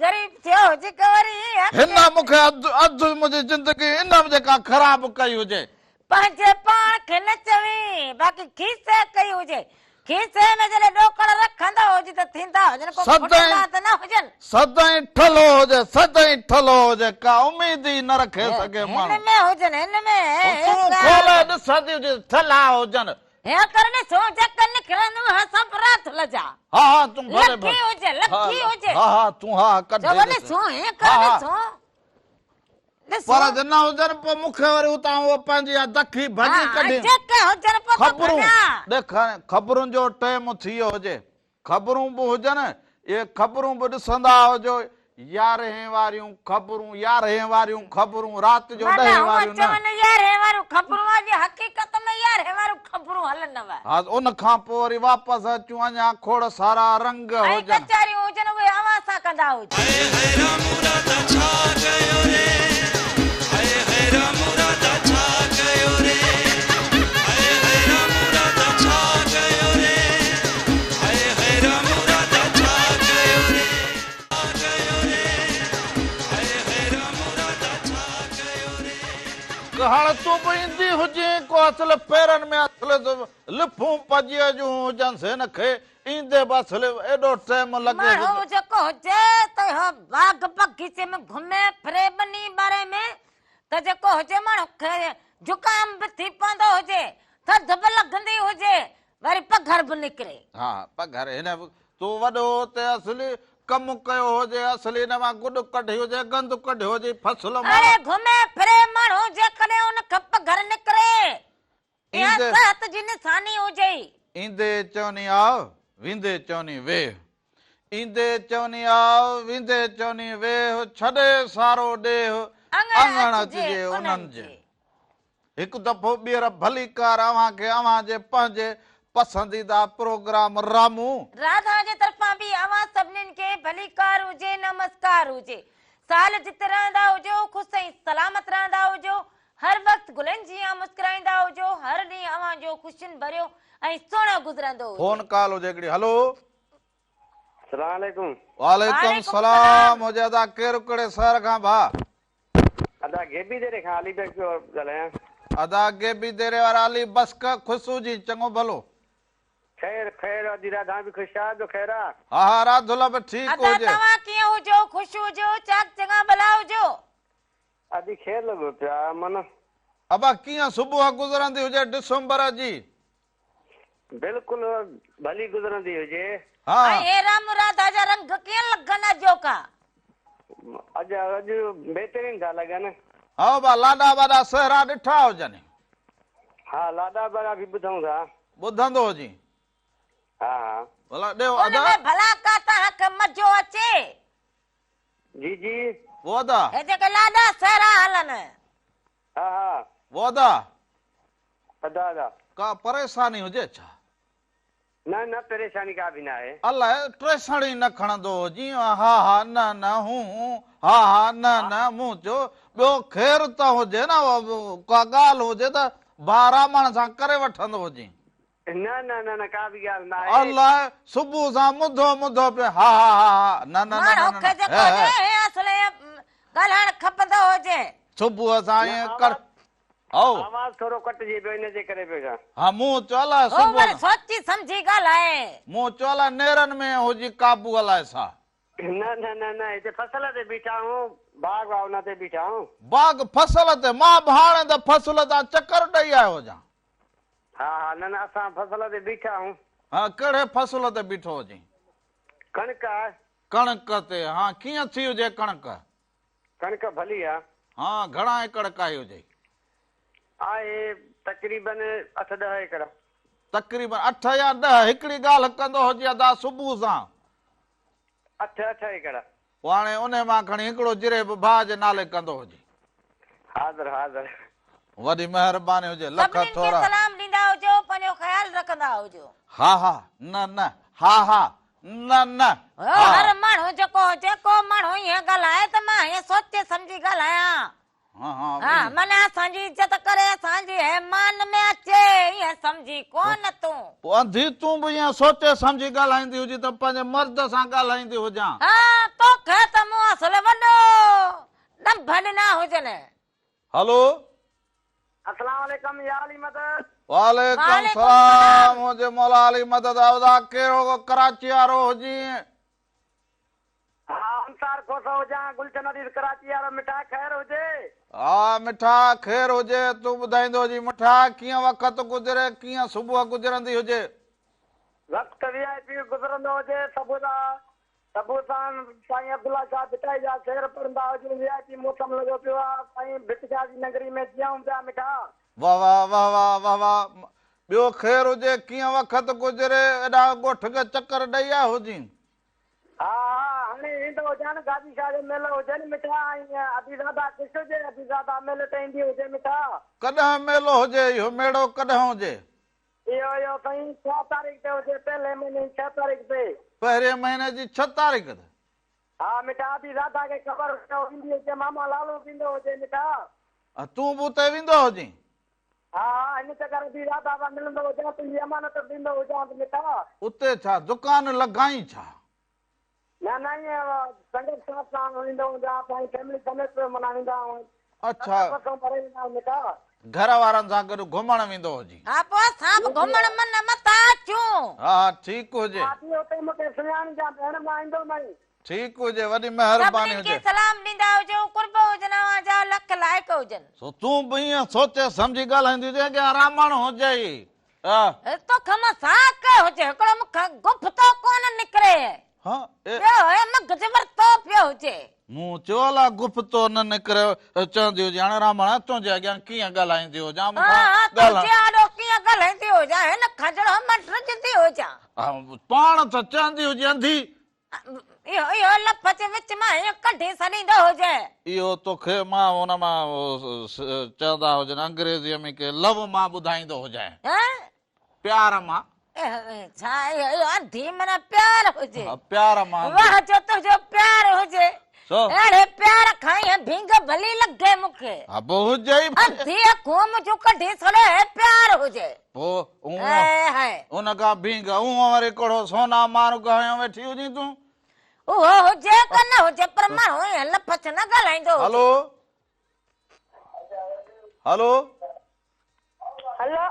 غريب ٿيو هجي ڪه وري حق. هن مون کي اڌ اڌ منهنجي زندگي ان جيڪا خراب ڪئي هجي. پنهنجي پاڻ کي نه چوين باقي کيسي ڪئي هجي. کيسي ۾ جڏهن ڏوڪڙ رکندو هجي ته ٿيندا هجن ڪو ڦٽندا ته نه هجن. سدائين ٺلهو هجي سدائين ٺلهو هجي ڪا اميد ئي نه رکي سگهي ماڻهو. هن ۾ هجن هن ۾ تون کولي ڏسندي هجي ٺلها هجن. هيئن ڪر ڏسو جيڪي نڪرندو هه سڀ راٿل جا. ها ها تون ڀلي ڀلي. لکي هجي لکي هجي. ها ها تون ها ها ڪڍي ڏس. چئو ڏسو هيئن ڪر ڏسو. پر جي نه هجن پوء مون کي وري اتان اهو پنهنجي اها دکي ڀڄي ڪڍي. جيڪي هجن پوء ٿو خبرون ڪڍان. ڏيک هاڻي خبرن جو ٽيم ٿي ويو هجي. خبرون به هجن، اهي خبرون به ڏسندا هجو، يارهين واريون خبرون، يارهين واريون خبرون، رات جو معنيٰ ڏهين هونء واريون نه. چون يارهين واريون خبرون اڄ حقيقت ۾ يارهين واريون خبرون هلنو. ها ان کان پوء وري واپس اچون اڃا کوڙ سارا رنگ ۽ هجن. ڪچهريون هجن اهي اوهان سان ڪندا هجو. هاء هاء رامو راڌا ڇا ڪيو ري هاء هاء رامو راڌا ڇا ڪيو ري هاء هاء رامو راڌا ڇا ڪيو ري هاء هاء رامو راڌا ڇا ڪيو ري ڇا ڪيو ري هاء هاء رامو راڌا ڇا ڪيو ري. ڪهاڙ تون به ايندي هجين ڪو اصل پيرن ۾ اصل لڦون پڄيء جون هجنس هن کي ايندي به اصل ايڏو ٽيم لڳي ماڻهو جيڪو هجي ته اهو باغ باغيچي ۾ گهمي ڦري ٻني ٻاري ۾ ته جيڪو هجي ماڻهو کي زڪام به ٿي پوندو هجي، ٿڌ به لڳندي هجي، وري پگهر به نڪري. ها پگهر هن تون وڏو اتي اصلي ڪم ڪيو هجي اصلي هن مان گڏ ڪڍي هجي گند ڪڍيو هجي فصل مان. اڙي گهمي ڦري ماڻهو جيڪڏهن ان کي پگهر نڪري اها صحت جي نشاني هجي. ايندي چوني آء، ويندي چوني ويهه. ايندي چوني آء، ويندي چوني ويهه، ڇڏي سارو ڏيهه، اڱڻ اچجي انهن جي. هڪ دفعو ٻيهر ڀليڪار اوهان کي اوهان جي پنهنجي پسنديده پروگرام رامون. راڌا جي طرفان به اوهان سڀنين کي ڀليڪار هجي نمسڪار هجي. سال جت رهندا هجو خوش ۽ سلامت رهندا هجو هر وقت گلن جيان مسڪرائيندا هجو، هر ڏينهن اوهان جو خوشين ڀريو ۽ سهڻو گذرندو هجي. فون ڪال هجي هڪڙي هلو. سلام عليڪم. وعليڪم سلام هجي ادا ڪير ڪهڙي شهر کان ڀاء. ادا غيبي ديري کان علي بخش پيو ڳالهايان. ادا غيبي ديري وارا علي بخش خوش هجين چڱو ڀلو. خير خير ادي راڌا به خوش آ ٻيو خير آ. ها ها راڌل به ٺيڪ ادا هجي. توهان ڪيئن هجو خوش هجو چاڪ چڱا ڀلا هجو. ادي خير لڳو پيو آ من. ابا ڪيئن صبح گذرندي هجي ڊسمبر جي. بلڪل ڀلي گذرندي هجي. ها. ۽ هي رام راڌا جا رنگ ڪيئن لڳن اڄوڪا. اڄ اڄ بهترين ٿا لڳن. ها ابا لاڏا واڏا سهرا ڏٺا هجن. ها لاڏا واڏا به ٻڌون ٿا. ٻڌندو هجين. ها ها. ڀلا ڏيو ان ادا. ۾ ڀلا ڪا توهان کي مزو اچي. جي جي. وو ادا. هي جيڪي لاڏا سهرا هلن. ها ها. وو ادا. ادا ادا. ڪا پريشاني هجي ڇا؟ نه نه پريشاني ڪا به ناهي. الائي ٽيسڻ ئي نه کڻندو هجين ها ها نه نه هون هون ها ها نه نه مون چيو ٻيو خير ته هجي نه ڪا ڳالهه هجي ته ڀاء رامڻ سان ڪري وٺندو هجين. نه نه نه نه ڪا به ڳالهه ناهي. الائي صبح سان مڌو مڌو پيو ها ها ها ها نه نه نه ماڻهو نه کي نه جيڪو هي هجي هي. هي اصل ائين ڳالهائڻ کپندو هجي. صبح سان نه ائين ڪر آواز هائو. آواز ٿورو ڪٽجي پيو ان جي ڪري پيو چوان. ها مون چيو الائي هو صبح وري سان. سوچي سمجهي ڳالهائي. مون چيو الائي نيرن ۾ هجي قابو الائي ڇا. نه نه نه نه هتي فصل تي بيٺا آهيون باغ آ ان تي بيٺا آهيون. باغ فصل تي مان به هاڻي ته فصل تان چڪر ڏئي آيو هجان. ها ها نه نه اسان فصل تي بيٺا آهيون. ها ڪهڙي فصل تي بيٺو هجين؟ ڪڻڪ آ. ڪڻڪ تي ها ڪيئن ٿي هجي ڪڻڪ؟ ڪڻڪ ڀلي آ. ها گهڻا ايڪڙ ڪاهي هجئي؟ آهي تقريبن اٺ ڏهه ايڪڙ. تقريبن اٺ يا ڏهه هڪڙي ڳالهه ڪندو هجي ادا صبح سان. اٺ اٺ ايڪڙ. پوء هاڻي انهي مان کڻي هڪڙو جريب ڀاء جي نالي ڪندو هجي. حاضر حاضر. وڏي مهرباني هجي لک سڀنين کي ٿورا. سلام ڏيندا هجو پنهنجو خيال رکندا هجو. ها ها نه نه ها ها نه نه. هر ماڻهو جيڪو هجي، ڪو ماڻهو ائين ڳالهائي ته مان ائين سوچي سمجهي ڳالهايان. ها معنيٰ اسان جي عزت ڪري، اسان جي مان ۾ اچي، ائين سمجهين ڪونه تون. پوء انڌي تون به ائين سوچي سمجهي ڳالهائيندي هجين ته پنهنجي مرد سان ڳالهائيندي هجان. ها توکي ته مون اصل وڏو ڏنڀ ڏنا هجن. هلو. السلام عليڪم يا علي مدد. وعليڪم السلام منهنجي مولا علي مدد ادا ڪهڙو ڪراچي وارو هجين. ها انصار کوسو هجان گلشن حديث ڪراچي وارو مٺا خير هجي. ها مٺا خير هجي تون ٻڌائيندو هجين مٺا ڪيئن وقت گذري ڪيئن صبح گذرندي هجي. وقت وي آء پي گذرندو هجي صبح صبح سان سائين عبدالله شاهه ڀٽائي جا شعر پڙهندا هجون وي آء پي موسم لڳو پيو آ سائين ڀٽ شاهه جي نگري ۾ جيئون پيا مٺا. واه واه واه واه واه واه ٻيو خير هجي ڪيئن وقت گذري ايڏا ڳوٺ کي چڪر ڏئي آيو هجين. ها ها هاڻي ايندو هجان گاجي شاهه جو ميلو هجي نه مٺا ۽ ادي زاده خوش هجي ادي زاده ميلي تي ايندي هجي مٺا. ڪڏهن ميلو هجي اهو ميڙو ڪڏهن هجي. اهو اهو سائين ڇهه تاريخ تي هجي پهلي مهيني جي ڇهه تاريخ تي. پهرين مهيني جي ڇهه تاريخ تي. ها مٺا ادي زاده کي خبر هجي هو ايندي هجي ماما لالو به ايندو هجي مٺا. تون به اتي ويندو هجين. ها ها هن چڪر ادي زاده سان ملندو هجان تنهنجي امانت به ڏيندو هجانس مٺا. اتي ڇا دڪان لڳائين ڇا. نه نه ائين سنگت ساٿ سان ويندو هجان سائين فيملي سميت معنيٰ ويندا آهيون. اڇا بسون ڀري ويندا آهيون مٺا. گهر وارن سان گڏ گهمڻ ويندو هجين. ها پوء اسان به گهمڻ من متان اچون. ها ها ٺيڪ هجي. ها ادي اتي مونکي سڃاڻجان ڀيڻ مان ايندومئي. ٺيڪ هجي وڏي مهرباني سڀنين کي هجي. سلام ڏيندا هجو قرب هجن اوهان جا لک لائق هجن. سو تون به ائين سوچي سمجهي ڳالهائيندي هجين اڳيان رامڻ هجئي. ها. توکان مان ساک هجي هڪڙو مون کان گفتو ڪونه نڪري. ها اي. ٻيو هي مغز ورتو پيو هجي. مون چيو الا گفتو نه نڪري چوندي هجي هاڻي رامڻ تنهنجي اڳيان ڪيئن ڳالهائيندي هجان مون ها کان ها ڳالهائڻ. تنهنجي آڏو ڪيئن ڳالهائيندي هجان هن کان جهڙو مان ڊڄندي هجان. ها پاڻ ته چوندي هجي انڌي. اهو اهو لفظ وچ مان ائين ڪڍي ڇڏيندو هجي. اهو توکي مان ان مان چوندا هجن انگريزيء ۾ ڪي لو مان ٻڌائيندو هجانء. پيار مان. ڇا اهو اهو انڌي معنيٰ پيار هجي. پيار مان. واهه جو تنهنجو پيار هجي. اهڙي پيار کان ائين ڀينگ ڀلي لڳي مون کي. ها پوء هجي ئي. انڌي اکون منهنجون ڪڍي ڇڏي هي پيار هجي. پوء ان کان ڀينگ اونهون وري ڪهڙو سونا مارڳ هنيو ويٺي هجين تون. اهو هجي ڪه نه هجي پر ماڻهو ائين لفظ نه ڳالهائيندو هجي. هلو هلو. هلو.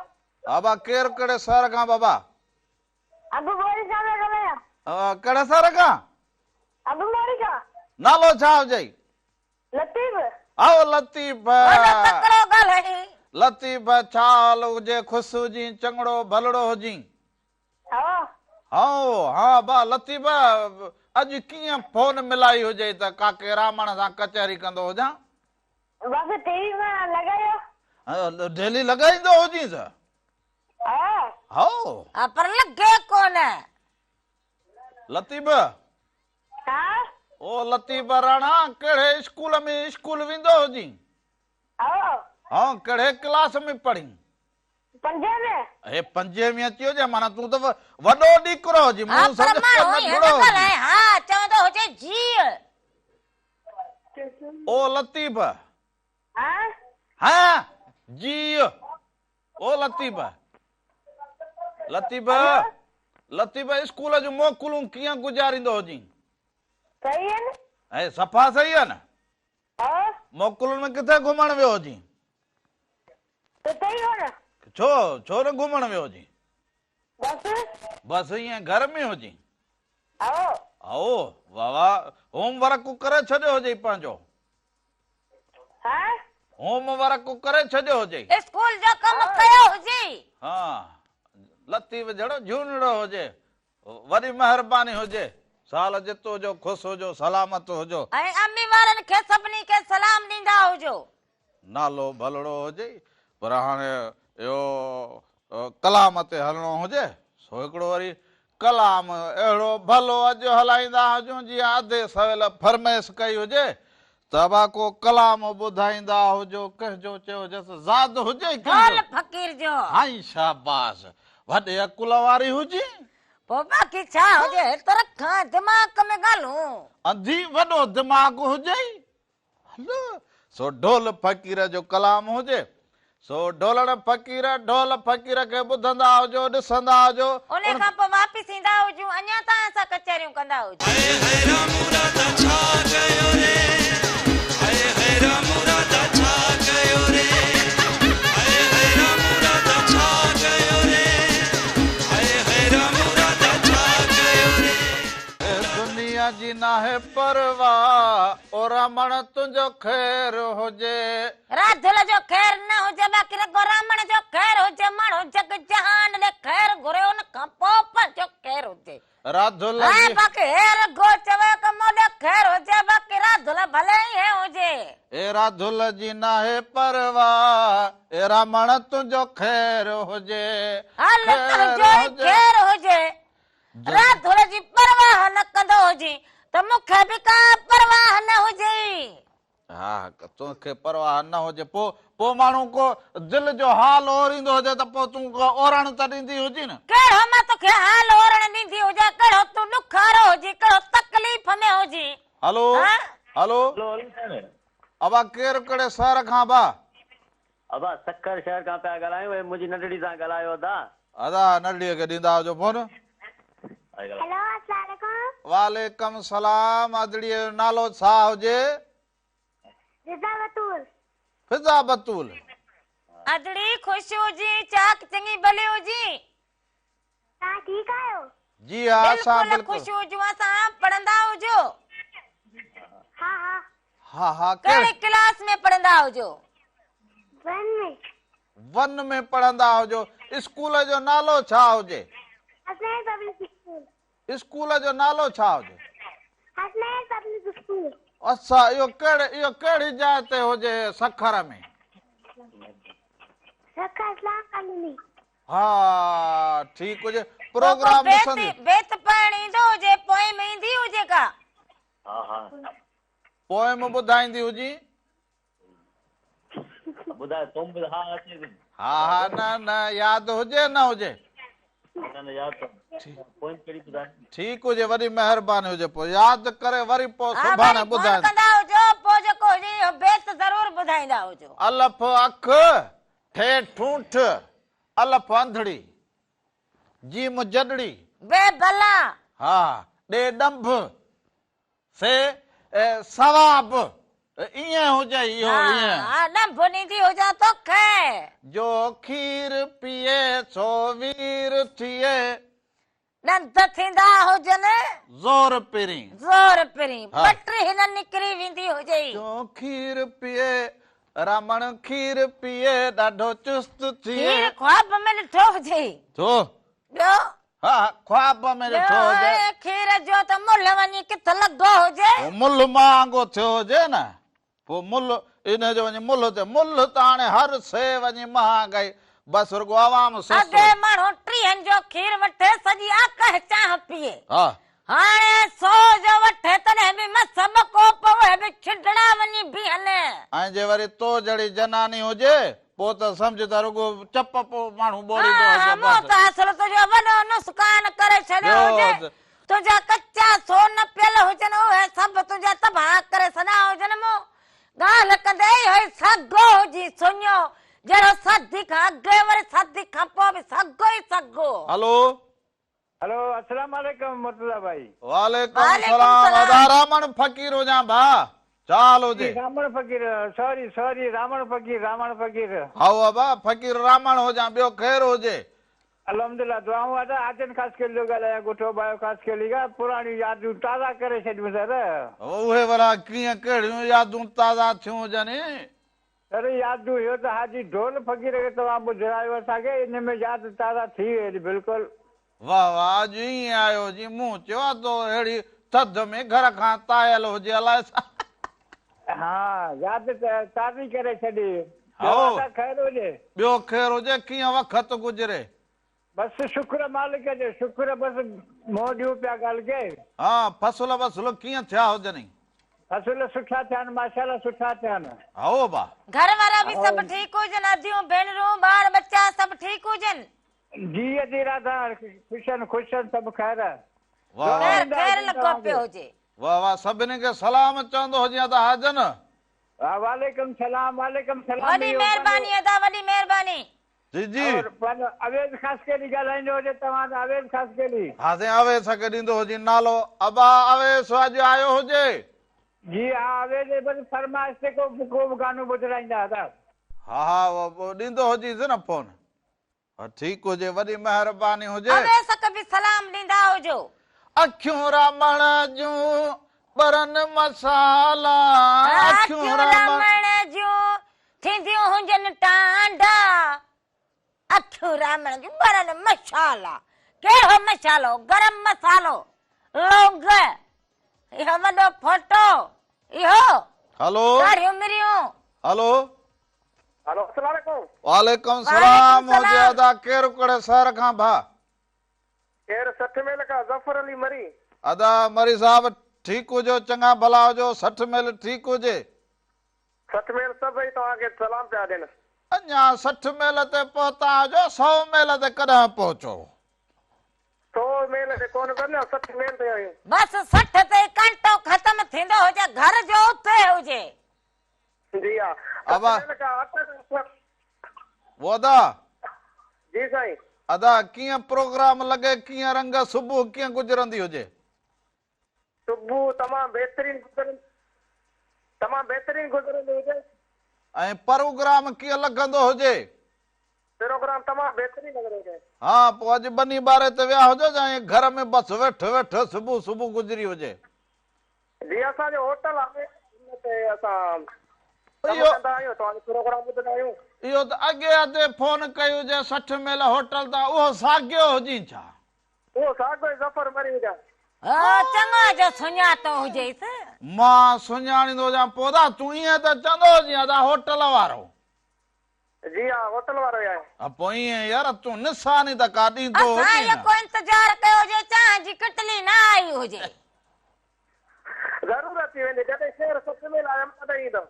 بابا ڪير ڪهڙي شهر کان بابا؟ ابو موري کان پيو ڳالهايان. ڪهڙي شهر کان؟ ابو موري کان. نالو ڇا هجئي؟ لطيف. او لطيف. وڏو تڪڙو ڳالهائين. لطيف ڇا حال هجي خوش هجين چڱڙو ڀلڙو هجين. ها. هائو ها با لطيف اڄ ڪيئن فون ملائي هجئي ته ڪاڪي رامڻ سان ڪچهري ڪندو هجان. بس ٽي وي مان لڳايو. ڊيلي لڳائيندو هجينس. ها. هائو. ها پر لڳي ڪونه. لطيف. ها. او لطيف راڻا ڪهڙي اسڪول ۾ اسڪول ويندو هجين؟ هائو. ها ڪهڙي ڪلاس ۾ پڙهين؟ پنجين ۾. هي پنجين ۾ اچي ويو معنيٰ تون ته وڏو ڏيڪرو هجين ها مون پر سمجهيو ماڻهو ائين ننڍڙو نه هجين. ڳالهائي ها چوندو هجي جيء. او لطيف. ها. ها جيء. او لطيف. لطيف لطيف اسڪول جون موڪلون ڪيئن گذاريندو هجين؟ صحيح آهن. اي صفا صحيح آهن. ها. موڪلن ۾ ڪٿي گهمڻ ويو هجين؟ ڪٿي ئي ڪونه. ڇو ڇو نه گهمڻ ويو هجين؟ بس. بس ائين گهر ۾ هجين؟ ها. او واه واه هوم ورڪ ڪري ڇڏيو هجئي پنهنجو؟ ها؟ هوم ورڪ ڪري ڇڏيو هجئي. اسڪول جو ڪم ڪيو هجئي. ها لطيف جھڙو جھونڙو هجي. وڏي مهرباني هجي. سال جت هجو خوش هجو سلامت هجو. ۽ امي وارن کي سڀني کي سلام ڏيندا هجو. نالو ڀلڙو هجئي پر هاڻي اهو ڪلام تي هلڻو هجي سو هڪڙو وري ڪلام اهڙو ڀلو اڄ هلائيندا هجون جيئن اڌي سويل فرمائش ڪئي هجي ته ابا ڪو ڪلام ٻڌائيندا هجو ڪنهن جو چيو هجيس زاد هجي ڪنهن ڍول جو فقير جو. هائين شاباس وڏي عقل واري هجين. پوء باقي ڇا هجي هت رکان دماغ ۾ ڳالهون. انڌي وڏو دماغ هجئي. هل سو ڍول فقير جو ڪلام هجي. سو ڍولڻ فقير ڍول فقير کي ٻڌندا هجو ڏسندا هجو. ان کان پوء واپس ايندا هجون اڃا توهان سان ڪچهريون ڪندا هجون. هاء هاء رامو راڌا ڇا ڪيو ري هاء هاء رامو راڌا ڇا ڪيو ري هاء هاء رامو راڌا ڇا ڪيو ري هاء هاء رامو راڌا ڇا ڪيو ري. دنيا جي ناهي پرواهه او رامڻ تنهنجو خير هجي. راڌل جو خير نه هجي باقي رڳو رامڻ جو خير هجي ماڻهو جڳ جهان ڏي خير گهري ان کان پوء پنهنجو خير هجي. راڌل ۽ جي. باقي هي رڳو چوي ته مون ڏي خير هجي باقي راڌل ڀلي ائين هجي. اي راڌل جي ناهي پرواهه اي رامڻ تنهنجو خير هجي هل خير تنهنجو ئي هجي. خير هجي راڌل جي پرواهه نه ڪندو هجين ته مون کي به ڪا پرواهه نه هجي. ها توکي پرواهه نه هجي پوء پوء ماڻهو ڪو دل جو حال اوريندو هجي ته پوء تون ڪو اورڻ ته ڏيندي هجين نه. ڪهڙو مان توکي حال اورڻ ڏيندي هجان ڪهڙو تون ڏکارو هجين ڪهڙو تڪليف ۾ هجين. هلو ها. هلو هلو هلو سائين. ابا ڪير ڪهڙي شهر کان ابا. ابا سکر شهر کان پيا ڳالهايون ۽ منهنجي ننڍڙي سان ڳالهايو ادا. ادا ننڍڙي کي ڏيندا هجو فون. هيلو اسلام عليڪم. وعليڪم سلام ادڙي جو نالو ڇا هجي. فضا بتول. فضا بتول. ادڙي خوش هجين چاڪ چڱي ڀلي هجين. توهان ٺيڪ آهيو. جي ها اسان بلڪل بلڪل. خوش هجون اسان پڙهندا هجو. ها ها. ها ها ڪهڙي ڪلاس ۾ پڙهندا هجو. ون ۾. ون ۾ پڙهندا هجو. اسڪول جو نالو ڇا هجي. Hasnain public school. اسڪول جو نالو ڇا هجي. Hasnain public school. اڇا اهو ڪهڙي اهو ڪهڙي جاء تي هجي سکر ۾. سکر اسلام ڪالوني. ها ٺيڪ هجي پوء ڪو پروگرام بيت ڏسندي. بيت پڙهڻ ايندو هجي پوئم ايندي هجي ڪا. ها ها. پوئم ٻڌائيندي هجين. ٻڌاء تون ٻڌاء ها اچي ٿي. ها ها نه نه ياد هجي نه هجي. نه نه ياد اٿم. پوئم ڪهڙي ٻڌاء. ٺيڪ هجي وڏي مهرباني هجي پوء ياد ڪري وري پوء ها سڀاڻي وري فون ٻڌائيندس. ڪندا هجو پوء جيڪو هجي اهو بيت ضرور ٻڌائيندا هجو. الف اک ٺي ٺونٺ، الف انڌڙي، جيم جڏڙي. بي بلا. ها، ڏي ڏنڀ، سي ثواب، ائين هجئي اهو ها ائين. ها ڏنڀ ڏيندي هجان توکي. جو کير پيئي سو وير ٿئي. ڏند ٿيندا هجن. زور پرين. زور پرين. ها. ٻٽ هن نڪري ويندي هجئي. جو کير پيئي، رامڻ کير پيئي، ڏاڍو چست ٿئي. کير خواب ۾ ڏٺو هجئي. ٿو. ٻيو؟ ها، خواب ۾ ڏٺو هجي. ٻيو کير جو ته ملهه وڃي ڪٿ لڳو هجي. پوء ملهه مهانگو ٿيو هجي نه. پوء ملهه انهيء جو وڃي ملهه تي ملهه ته هاڻي هر شيء وڃي مهانگائي بس رڳو عوام سستو. اڳي ماڻهو ٽيهن جو کير وٺي سڄي آڪهه چانهه پيئي. ها. هاڻي سو جو وٺي تڏهن به مس ٻه ڪوپ اهي به ڇڊڙا وڃي بيهن. ۽ جي وري تو جهڙي جناني هجي پوء ته سمجهه ته رڳو چپ پوء ماڻهو ٻوڙيندو ها هجي ها بس. مون ته اصل تنهنجو وڏو نسقان ڪري ڇڏيو هجي. تنهنجا ڪچا سون پيل هجن اهي سڀ تنهنجا تباهه ڪري ڇڏيا هجن مون ڳالهه ڪندي اهو ئي ساڳو هجين سڃو جهڙو شادي کان اڳي وري شادي کان پوء به ساڳو ئي ساڳو. هلو. هلو السلام عليڪم مرتضيٰ ڀائي. وعليڪم وعليڪم سلام سلام. ادا رامڻ فقير هجان ڀاء ڇا حال جي هجي. رامڻ فقير سوري سوري رامڻ فقير رامڻ فقير. هائو ابا فقير رامڻ هجان ٻيو خير هجي. الحمدلله دعائون ادا آجن خاصخيلي جو ڳالهايان ڳوٺ اوڀايو خاصخيلي کان پراڻيون يادون تازا ڪري ڇڏيون سر. اهي ڀلا ڪيئن ڪهڙيون يادون تازا ٿيون هجن. سر يادون اهو ته حاجي ڍول فقير کي توهان ٻڌرايو اسان کي ان ۾ ياد تازا ٿي وئي بلڪل. واه واه اڄ ائين آيو جيئن مون چيو آ تو اهڙي ٿڌ ۾ گهر کان تايل هجي الائي ڇا. ها ياد تازي ڪري ڇڏي. ٻيو هائو ادا خير هجي. ٻيو خير هجي ڪيئن وقت گذري. بس شڪر مالڪ جو شڪر بس منهن ڏيون پيا ڳالهه کي. ها فصل وصل ڪيئن ٿيا هجنئي. فصل سٺا ٿيا آهن ماشاءالله سٺا ٿيا آهن. هائو ابا. گهر وارا به هائو. سڀ ٺيڪ هجن اديون ڀينرون ٻار ٻچا سڀ ٺيڪ هجن. جي ادي راڌا خوش آهن خوش آهن سڀ خير. واه خير واه. خير لڳو پيو هجي. واه واه سڀني کي سلام چوندو هجين ادا حاجن. ها وعليڪم سلام وعليڪم سلام وڏي اهو مهرباني پنهنجو ادا وڏي مهرباني. جي جي. اور پنهنجو اويس خاصخيلي ڳالهائيندو هجي توهان ته اويس خاصخيلي. ها سائين اويس کي ڏيندو هجين نالو ابا اويس اڄ آيو هجي. جي ها اويس جي بس فرمائش تي ڪو ڪو به گانو ٻڌرائيندا ادا. ها ها ڏيندو هجيس نه فون. ها ٺيڪ هجي وڏي مهرباني هجي. اويس کي به سلام ڏيندا هجو. اکيون رامڻ جون ٻرن مصالا اکيون اکيون رامڻ. رامڻ جون ٿينديون هجن ٽانڊا اکيون رامڻ جون ٻرن مصالا ڪهڙو مصالو گرم مصالو لونگ اهو وڏو ڦوٽو اهو هلو ڳاڙهيون مريون. هلو. هلو السلام عليڪم. وعليڪم وعليڪم سلام هجي سلام. ادا ڪير ڪهڙي شهر کان ڀا. ڪير 60 ميل کان ظفر علي مري. ادا مري صاحب ٺيڪ هجو چڱا ڀلا هجو 60 ميل ٺيڪ هجي. 60 ميل سڀئي توهان کي سلام پيا ڏين. اڃا 60 ميل تي پهتا هجو 100 ميل تي ڪڏهن پهچو. 100 ميل تي ڪونه پهتا 60 ميل تي آهيون. بس 60 تي ڪانٽو ختم ٿيندو هجي گهر جو اتي هجي. جي ها. ابا. 60 ميل کان اٺ کان او ادا. جي سائين. ادا ڪيئن پروگرام لڳي ڪيئن رنگ صبح ڪيئن گذرندي هجي. صبح تمام بهترين گذرندي تمام بهترين گذرندي هجي. ۽ پروگرام ڪيئن لڳندو هجي. پروگرام تمام بهترين لڳندو هجي. ها پوء اڄ ٻني ٻاري تي ويا هجو يا ائين گهر ۾ بس ويٺ ويٺ صبح صبح گذري هجي. جي اسان جو هوٽل آهي ان تي اسان ڪم اهو ڪندا آهيون توهان جو پروگرام ٻڌندا آهيون. اهو ته اڳي ادي فون ڪئي هجي 60 ميل هوٽل تان اهو ساڳيو هجين ڇا. اهو ساڳيو ئي ظفر مري هجان. ها چڱو جو سڃاتو هجيس. مان سڃاڻيندو هجان پوء ادا تون ائين ته چوندو هجين ادا هوٽل وارو. جي ها هوٽل وارو ئي آهيان. ها پوء ائين يار تون نشاني ته ڪا ڏيندو اسان هجين نه. يڪو انتظار ڪيو هجي چانهه جي ڪٽلي نه آئي هجي. ضرور اچي ويندي جڏهن شهر 60 ميل آيم تڏهن ايندم.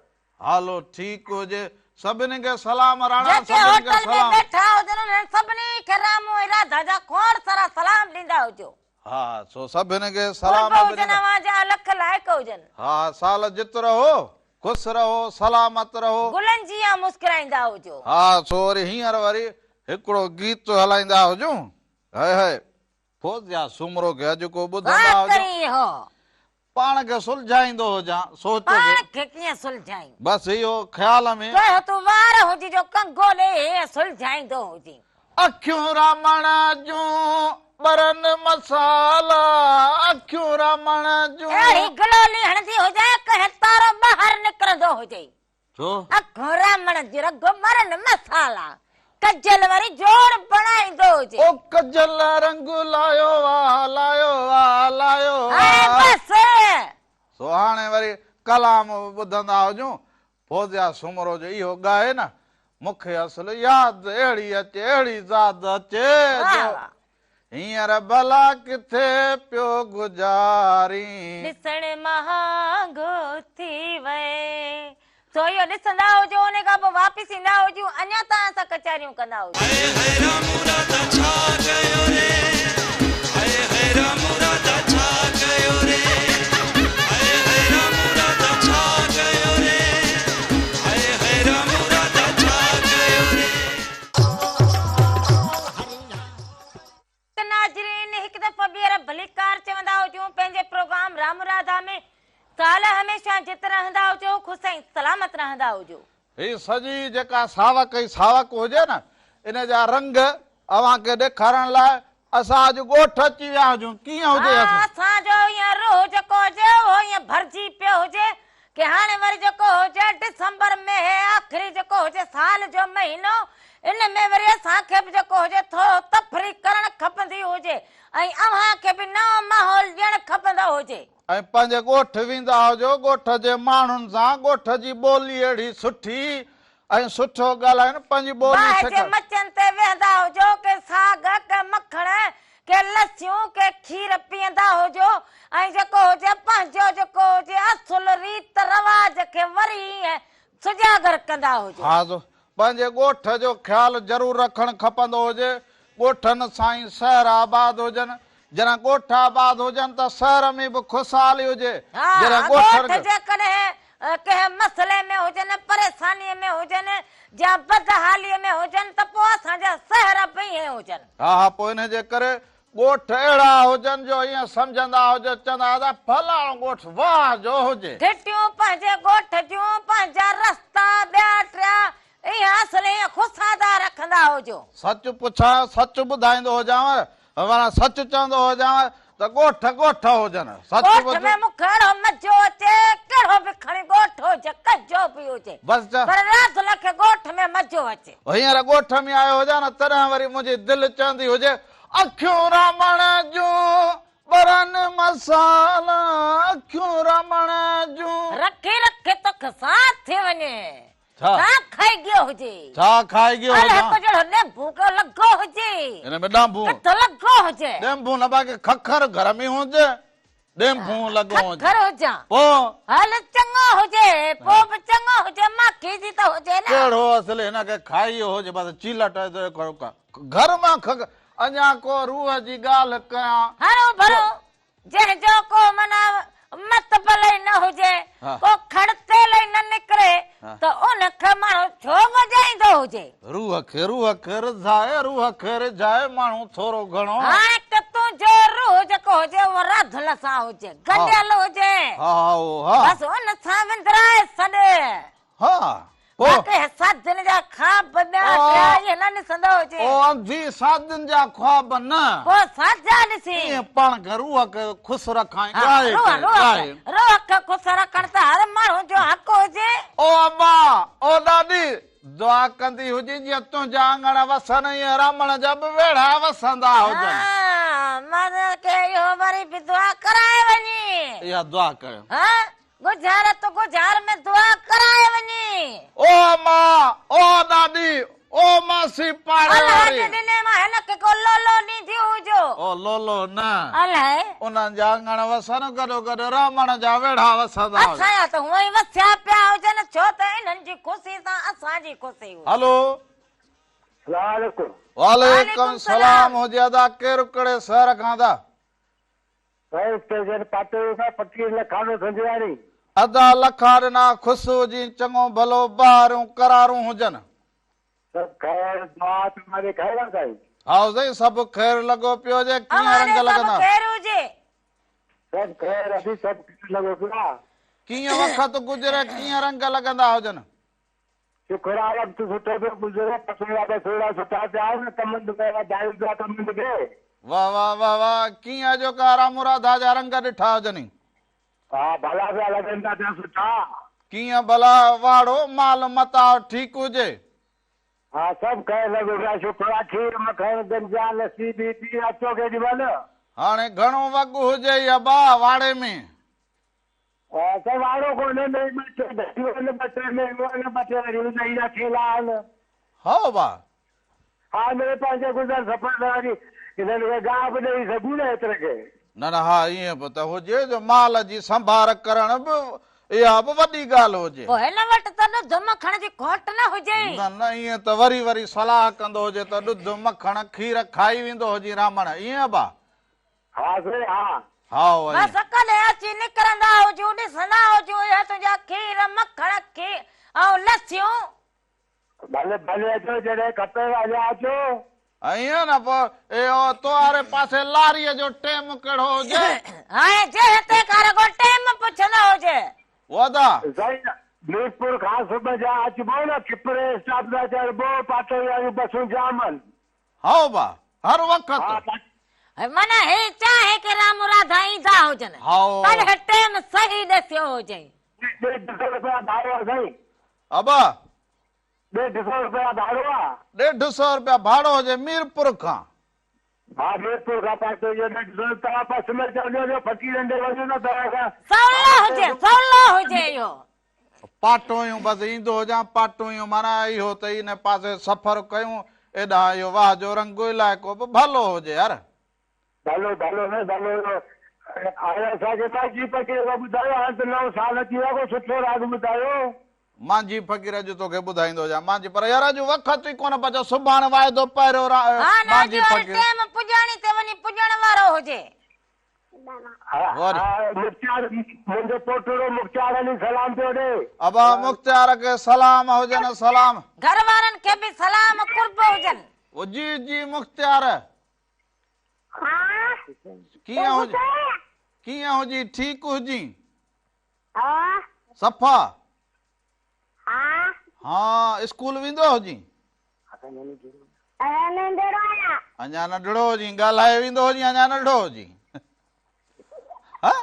هلو ٺيڪ هجي سڀني کي سلام راڻا جيڪي سڀني کي هوٽل ۾ سلام. ويٺا هجن انهن سڀني کي رامو ۽ راڌا جا کوڙ سارا سلام ڏيندا هجو. ها سو سڀني کي سلام قرب هجن ڏيندا. اوهان جا لک لائق هجن. ها سال جت رهو خوش رهو سلامت رهو. گلن جيان مسڪرائيندا هجو. ها سو وري هينئر وري هڪڙو گيت هلائيندا هجون. هئي هئي فوزيا سومرو کي اڄ ڪو ٻڌندا واهه هجون. ڪرين هو. پاڻ کي سلجهائيندو هجان سوچ پاڻ کي. کي ڪيئن سلجهائين. بس اهو خيال ۾. ڪنهن تون وار هجي جو ڪنگو ڏئي هيئن سلجهائيندو هجين. اکيون رامڻ جون ٻرن مصالا اکيون رامڻ جون. اهڙي گلولي هڻندي هجانء ڪنهن تارو ٻاهر نڪرندو هجئي. ڇو؟ اکيون رامڻ جون رڳو ٻرن مصالا ڪجل وري جوڙ بڻائيندو هجي. او ڪجل رنگ لايو آ لايو آ لايو آ. هاڻي بس. سو هاڻي وري ڪلام به ٻڌندا هجون. فوزيا سومرو جو اهو ڳائي نه مون کي اصل ياد اهڙي اچي اهڙي زاد اچي جو واهه واهه. هينئر ڀلا ڪٿي پيو گذارين. ڏسڻ مهانگو ٿي وئي. سو اهو ڏسندا هجو ان کان پوء واپس ايندا هجون اڃا توهان سان ڪچهريون ڪندا هجون. هاء هاء رامو راڌا ڇا ڪيو ري هاء هاء رامو راڌا ڇا ڪيو ري هاء هاء رامو راڌا ڇا ڪيو ري هاء هاء رامو راڌا ڇا ڪيو ري. ته ناظرين هڪ دفعو ٻيهر ڀليڪار چوندا هجون پنهنجي پروگرام رام راڌا ۾ سال هميشه جت رهندا هجو خوش ۽ سلامت رهندا هجو. هي سڄي جيڪا ساوڪ ۽ ساوڪ هجي نه ان جا رنگ اوهان کي ڏيکارڻ لاء اسان اڄ ڳوٺ اچي ويا هجون ڪيئن هجي ها اسان. اسان جو ائين روح جيڪو هجي اهو ائين ڀرجي پيو هجي ڪي هاڻي وري جيڪو هجي ڊسمبر ۾ هي آخري جيڪو هجي سال جو مهينو ان ۾ وري اسان کي به جيڪو هجي ٿورو تفريح ڪرڻ کپندي هجي ۽ اوهان کي به نئون ماحول ڏيڻ کپندو هجي. ۽ پنهنجي ڳوٺ ويندا هجو ڳوٺ جي ماڻهن سان ڳوٺ جي ٻولي اهڙي سٺي ۽ سٺو ڳالهائين پنهنجي ٻولي باهه جي سکن. مچن تي ويهندا هجو ڪي ساڳ ڪي مکڻ ڪي لسيون ڪي کير پيئندا هجو ۽ جيڪو هجي پنهنجو جيڪو هجي اصل ريت رواج کي وري ائين سجاگر ڪندا هجو. ها سو پنهنجي ڳوٺ جو خيال ضرور رکڻ کپندو هجي. ڳوٺن سان ئي شهر آباد هجن. جڏهن ڳوٺ آباد هجن ته شهر ۾ به خوشحالي هجي. ها، جڏهن ڳوٺ ڳوٺن. جيڪڏهن ڪنهن مسئلي ۾ هجن، پريشانيء ۾ هجن يا بدحاليء ۾ هجن ته پوء اسان جا شهر به ائين هجن. ها ها پوء انهيء جي ڪري ڳوٺ اهڙا هجن جو ائين سمجهندا هجو چوندا هجا فلاڻو ڳوٺ واهه جو هجي. گهٽيون پنهنجي ڳوٺ جون، پنهنجا رستا، ٻيا ٽيا ائين اصل ائين خوشادا رکندا هجو. سچ پڇان سچ ٻڌائيندو هجانء معنيٰ سچ چوندو هجانء ته ڳوٺ ڳوٺ هجن. سچ ڳوٺ ٻڌ. ۾ مون کي اهڙو مزو اچي ڪهڙو به کڻي ڳوٺ هجي ڪجو به هجي بس چ. پر راڌل کي ڳوٺ ۾ مزو اچي. هينئر ڳوٺ ۾ آيو هجان نه تڏهن وري منهنجي دل چوندي هجي اکيون رامڻ جون ٻرن مسالا اکيون رامڻ جون. رکي رکي توکي ساهه ٿي وڃي. ڇا؟ ڇا کائي گيو هجي. ڇا کائي گيو هجان. الائي ڪجهڙو ڏينڀو ڪيو لڳو هجي. هن ۾ ڏانڀو. ڪٿ لڳو هجي. ڏينڀو نه باقي ککر گهر ۾ هجي. ڏينڀو لڳو هجي. ککر هجان. پوء. هل چڱو هجي پوء به چڱو هجي ماکي جي ته هجي نه. ڪهڙو اصل هن کي کائي ويو هجي بس چيلٽ گهر مان کک اڃا ڪو روح جي ڳالهه ڪيان. هرو ڀرو جنهن جو ڪو معنيٰ مطبل ئي نه هجي، ڪو کڙ تيل ئي نه نڪري ته ان کي ماڻهو ڇو وڄائيندو هجي؟ روح کي روح کي رضائي، روح کي رجهائي ماڻهو ٿورو گهڻو. هاڻي ته تنهنجو روح جيڪو هجي اهو راڌل سان هجي، گڏيل هجي. ها ها اهو ها. بس ان سان وندرائي ڇڏ. ها پوء. باقي سادن جا خواب ٻيا ٽيا اهي نه ڏسندو هجي. او انڌي سادن جا خواب نه. پوء ساجا ڏسي. ائين پاڻ کي روح کي خوش رکائين ڳائي ڪري ڳائي. روح کي خوش رکڻ ته هر ماڻهو جو حق هجي. او ابا او ڏاڏي دعا ڪندي هجين جيئن تنهنجا اڱڻ وسن ائين رامڻ جا به ويڙها وسندا هجن. ها معنيٰ کي اهو وري به دعا ڪرائي وڃي. اها دعا ڪيو. ها ڳجهار ته ڳجهار ۾ دعا ڪرائي وڃي. او اما، او ڏاڏي، او ماسي پاڙي واري. الهه جي ڏني مان هن کي ڪو لولو ڏيندي هجو. او لولو نه. الائي. انهن جا اڱڻ وسن گڏوگڏ رامڻ جا ويڙها وسندا هجن. اسان جا ته هونئن ئي وسيا پيا هجن ڇو ته انهن جي خوشي سان اسان جي خوشي هجي. هلو. سلام عليڪم. وعليڪم سلام هجي ادا ڪير ڪهڙي شهر کان ادا. سائين اسٽيشن پاتو کان فقير لکانو سنجراڻي. ادا لکا ڏنا خوش هجين چڱو ڀلو بهاريون قرارون هجن. سڀ خير دعا توهان ڏي خير آ سائين. هائو سائين سڀ خير لڳو پيو هجي ڪيئن اوهان ڏي رنگ سڀ لڳندا. خير هجي. سڀ خير ادي سڀ خير لڳو پيو آ. ڪيئن وقت گذري ڪيئن رنگ لڳندا هجن. شڪر آ وقت سٺو پيو گذري فصل بسوڙا سٺا پيا آهن ڪمند ۾ وڌايون پيا ڪمند کي. واه واه واه واه ڪيئن اڄوڪا رامو راڌا جا رنگ ڏٺا هجني. ها ڀلا پيا لڳن ٿا پيا سٺا. ڪيئن ڀلا واڙو مال متاع ٺيڪ هجي. ها سڀ خير لڳو پيا شڪر آ کير مکڻ گنجا لسي بي پي اچو ڪيڏي مهل. هاڻي گهڻو وڳ هجئي ابا واڙي ۾. ته واڙو ڪونهي ۾ ٻه ٽي ڀينرون آهن ٻه ٽي مينهون آهن ٻه ٽي وري ڏهي جا ٿيلها آهن. هائو ڀاء. ها مڙئي پنهنجي گذر سفر لاء وري هنن کي گاهه به ڏئي سگهون نه ايتري کي. نه نه ها ائين به ته هجي جو مال جي سنڀار ڪرڻ به اها به وڏي ڳالهه هجي. پوء هن وٽ ته ڏڌ مکڻ جي کوٽ نه هجي. نه نه ائين ته وري وري صلاح ڪندو هجي ته ڏڌ مکڻ کير کائي ويندو هجين رامڻ ائين ابا. ها سائين ها. هائو ائين. بس ڪڏهن اچي نڪرندا هجون ڏسندا هجون اهي تنهنجا کير مکڻ کير ۽ لسيون. ڀلي ڀلي اچو جڏهن کپيو هليا اچو. ائين نه پوء اهو تو واري پاسي لاريء جو ٽيم ڪهڙو هجي. هاڻي جنهن تي ڪا رڳو ٽيم پڇندو هجي. او ادا. سائين ميرپور کان صبح جا اچبو نه کپري اسٽاپ تان چڙهبو پاٽوئي واريون بسون جام آهن. هائو با، هر وقت. معنيٰ هي چاهي ڪي رام راڌا ايندا هجن، هائو. تڏهن ٽيم صحيح ڏسيو هجئين. ڏيڍ سئو رپيا ڀاڙو آ سائين. ابا. ڏيڍ سئو رپيا ڀاڙو آ. ڏيڍ سئو رپيا ڀاڙو هجي ميرپور کان. ها ميرپور کان پاتو جو ڏيڍ سئو توهان بس ۾ چڙهجو جو فقيرن ڏي وڃو نه توهان کان. سولو هجي سولو هجي اهو. پاٽويون بس ايندو هجان پاٽويون معنيٰ اهو ته ان پاسي سفر ڪيون ايڏانهن اهو واهه جو رنگ علائقو به ڀلو هجي يار. ڀلو ڀلو نه ڀلو هاڻي اسان کي باقي پڪي ڪو ٻڌايو هاڻي ته نئون سال اچي ويو آهي ڪو سٺو راڳ ٻڌايو. مانجهي فقير اڄ توکي ٻڌائيندو هجان مانجهي پر يار اڄ وقت ئي ڪونه بچيو سڀاڻي واعدو پهريون ها نه اڄ مانجهي وري فقير. ٽيم پڄاڻي تي وڃي پڄڻ وارو هجي. وري. ها مختيار منهنجو پوٽڙو مختيار علي سلام پيو ڏي. ابا مختيار کي سلام هجن سلام. گهر وارن کي به سلام قرب هجن. او جي جي مختيار. ها. ڪيئن هجي ڪيئن هجي ٺيڪ هجين. ها. صفا. ها. ها اسڪول ويندو هجين. اڃا ننڍڙو آهيان. اڃا ننڍڙو هجين ڳالهائي ويندو هجين اڃا ننڍڙو هجين. ها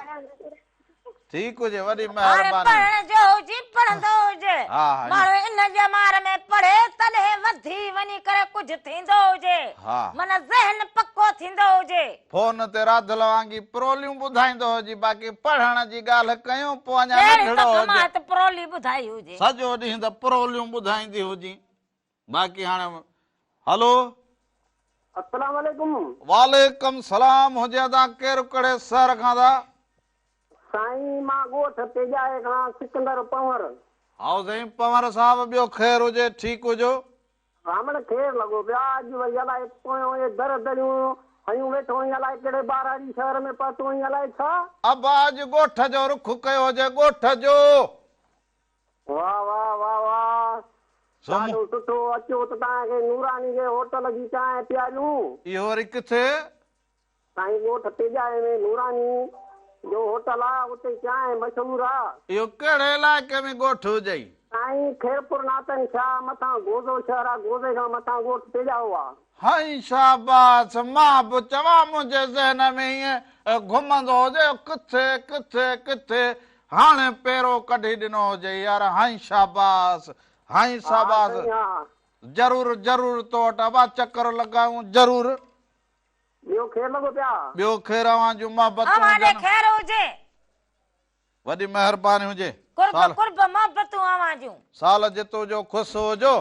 ٺيڪ هجي وڏي هاڻي مهرباني. پڙهڻ جو هجي پڙهندو هجي. ها ها ماڻهو ان ڄمار ۾ پڙهي تڏهن وڌي وڃي ڪري ڪجهه ٿيندو هجي. ها. معنيٰ ذهن پڪو ٿيندو هجي. فون تي راڌل وانگي پروليون ٻڌائيندو هجي باقي پڙهڻ جي ڳالهه ڪيون پوء اڃا ڪهڙي ننڍڙو توکي مان هجي. هت پرولي ٻڌائي هجي. سڄو ڏينهن ته پروليون ٻڌائيندي هجي باقي هاڻي هلو. السلام عليڪم. وعليڪم سلام هجي ادا ڪير ڪهڙي شهر کان ٿا. سائين مان ڳوٺ پيڄائي کان سڪندر پنهور. هائو سائين پنهور صاحب ٻيو خير هجي ٺيڪ هجو. رامڻ خير لڳو پيو آ اڄ وري الائي پويون اهي در دڙيون هنيون ويٺو آهين الائي ڪهڙي ٻهراڙي شهر ۾ پهتو آهين الائي ڇا. ابا اڄ ڳوٺ جو رخ ڪيو هجي ڳوٺ جو. واه واه واه واه سو مون. ڏاڍو سٺو اچو ته توهان کي نوراني جي هوٽل جي چانهه پياريون. اهو وري ڪٿي؟ سائين ڳوٺ پيڄائي ۾ نوراني جو هوٽل آ اتي چانهه مشهور آ. اهو ڪهڙي علائقي ۾ ڳوٺ هجئي؟ سائين خيرپور ناتن شاهه مٿان گوزو شهر آ گوزي کان مٿان ڳوٺ پيڄائو آ. هائين شاباس مان به چوان منهنجي ذهن ۾ ائين گهمندو هجي ڪٿي ڪٿي ڪٿي هاڻي پيرو ڪڍي ڏنو هجئي يار هائين شاباس هائين ها شاباس سائين ها. ضرور ضرور تو وٽ ابا چڪر لڳايون ضرور. ٻيو خير لڳو پيا. ٻيو خير اوهان جون محبتون اوهان ڏي هجن. خير هجي. وڏي مهرباني هجي. قرب سال. قرب محبتون اوهان جون. سال جتو جو خوش هجو.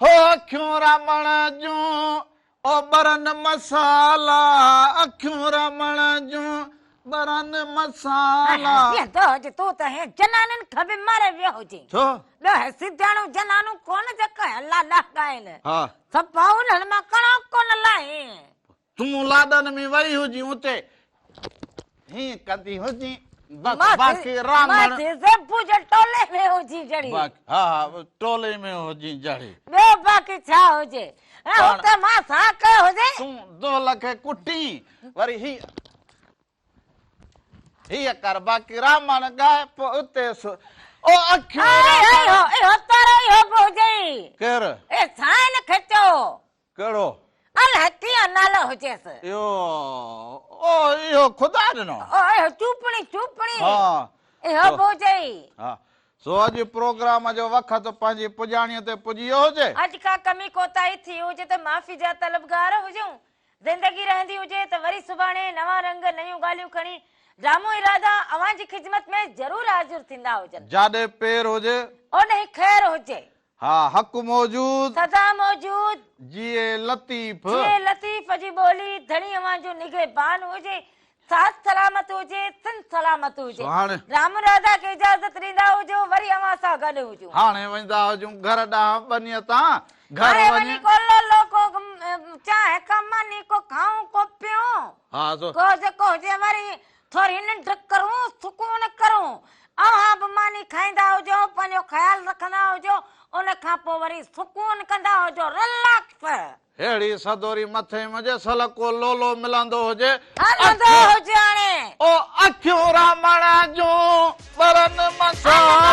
هو اکيون رامڻ جون او ٻرن مسالا اکيون رامڻ جون ٻرن مسالا. ويهندو هجي تون ته هين جنانن کان به ماري ويو هجين. ڇو؟ ٻيو هي سيڌاڻو جنانون ڪونه جيڪي لاڏا ڳائين. ها. صفا انهن مان ڪڻو ڪونه لاهين. تون لاڏن ۾ وئي هجين اتي هيئن ڪندي هجين بس باقي رامڻ. مان ٿي زيبو جي ٽولي ۾ هجين جڙي. باقي ها ها ٽولي ۾ هجين جڙي. ٻيو باقي ڇا هجي ۽ اتي مان سان ڪيو هجي. تون دهل کي ڪٽين وري هي هيء ڪر باقي رامڻ ڳائي پوء اتي او اکيون رامڻ. اهو اهو تارو اهو به هجئي. ڪير؟ اي سائين کي چئو. ڪهڙو؟ الائي ڪيئن نالو هجيس. اهو او اهو خدا ڏنو. او اهو چوپڻي چوپڻي. ها. اهو به هجئي. ها سو اڄ پروگرام جو وقت پنهنجي پڄاڻيء تي پڄي ويو هجي. اڄ ڪا ڪمي ڪوتاهي ٿي هجي ته معافي جا طلبگار هجون. زندگي رهندي هجي ته وري سڀاڻي نوان رنگ نيون ڳالهيون کڻي ڊرامو ارادا اوهان جي خدمت ۾ ضرور حاضر ٿيندا هجن. جاڏي پير هجي. اوڏهين خير هجي. ها حق موجود. سدا موجود. جيئي لطيف. جيئي لطيف جي ٻولي ڌڻي اوهان جو نگهبان هجي ساٿ سلامت هجي سنڌ سلامت هجي. سو هاڻي. رام راڌا کي اجازت ڏيندا هجو وري اوهان سان گڏ هجون. هاڻي ويندا هجون گهر ڏانهن ٻنيء تان گهر هاڻي وڃي. وڃي ڪو لولو ڪو چانهه ڪا ماني ڪو کائون ڪو پيئون. ها سو. ڪو جيڪو هجي وري ٿوري ننڊ ڪرون سڪون ڪرون. اوهان به ماني کائيندا هجو پنهنجو خيال رکندا هجو ان کان پوء وري سڪون ڪندا هجو رليڪس. ههڙي سدوري مٿي منهنجي سل ڪو لولو ملندو هجي. هلندو هجي هاڻي. او اکيون رامڻ جون ٻرن مسالا.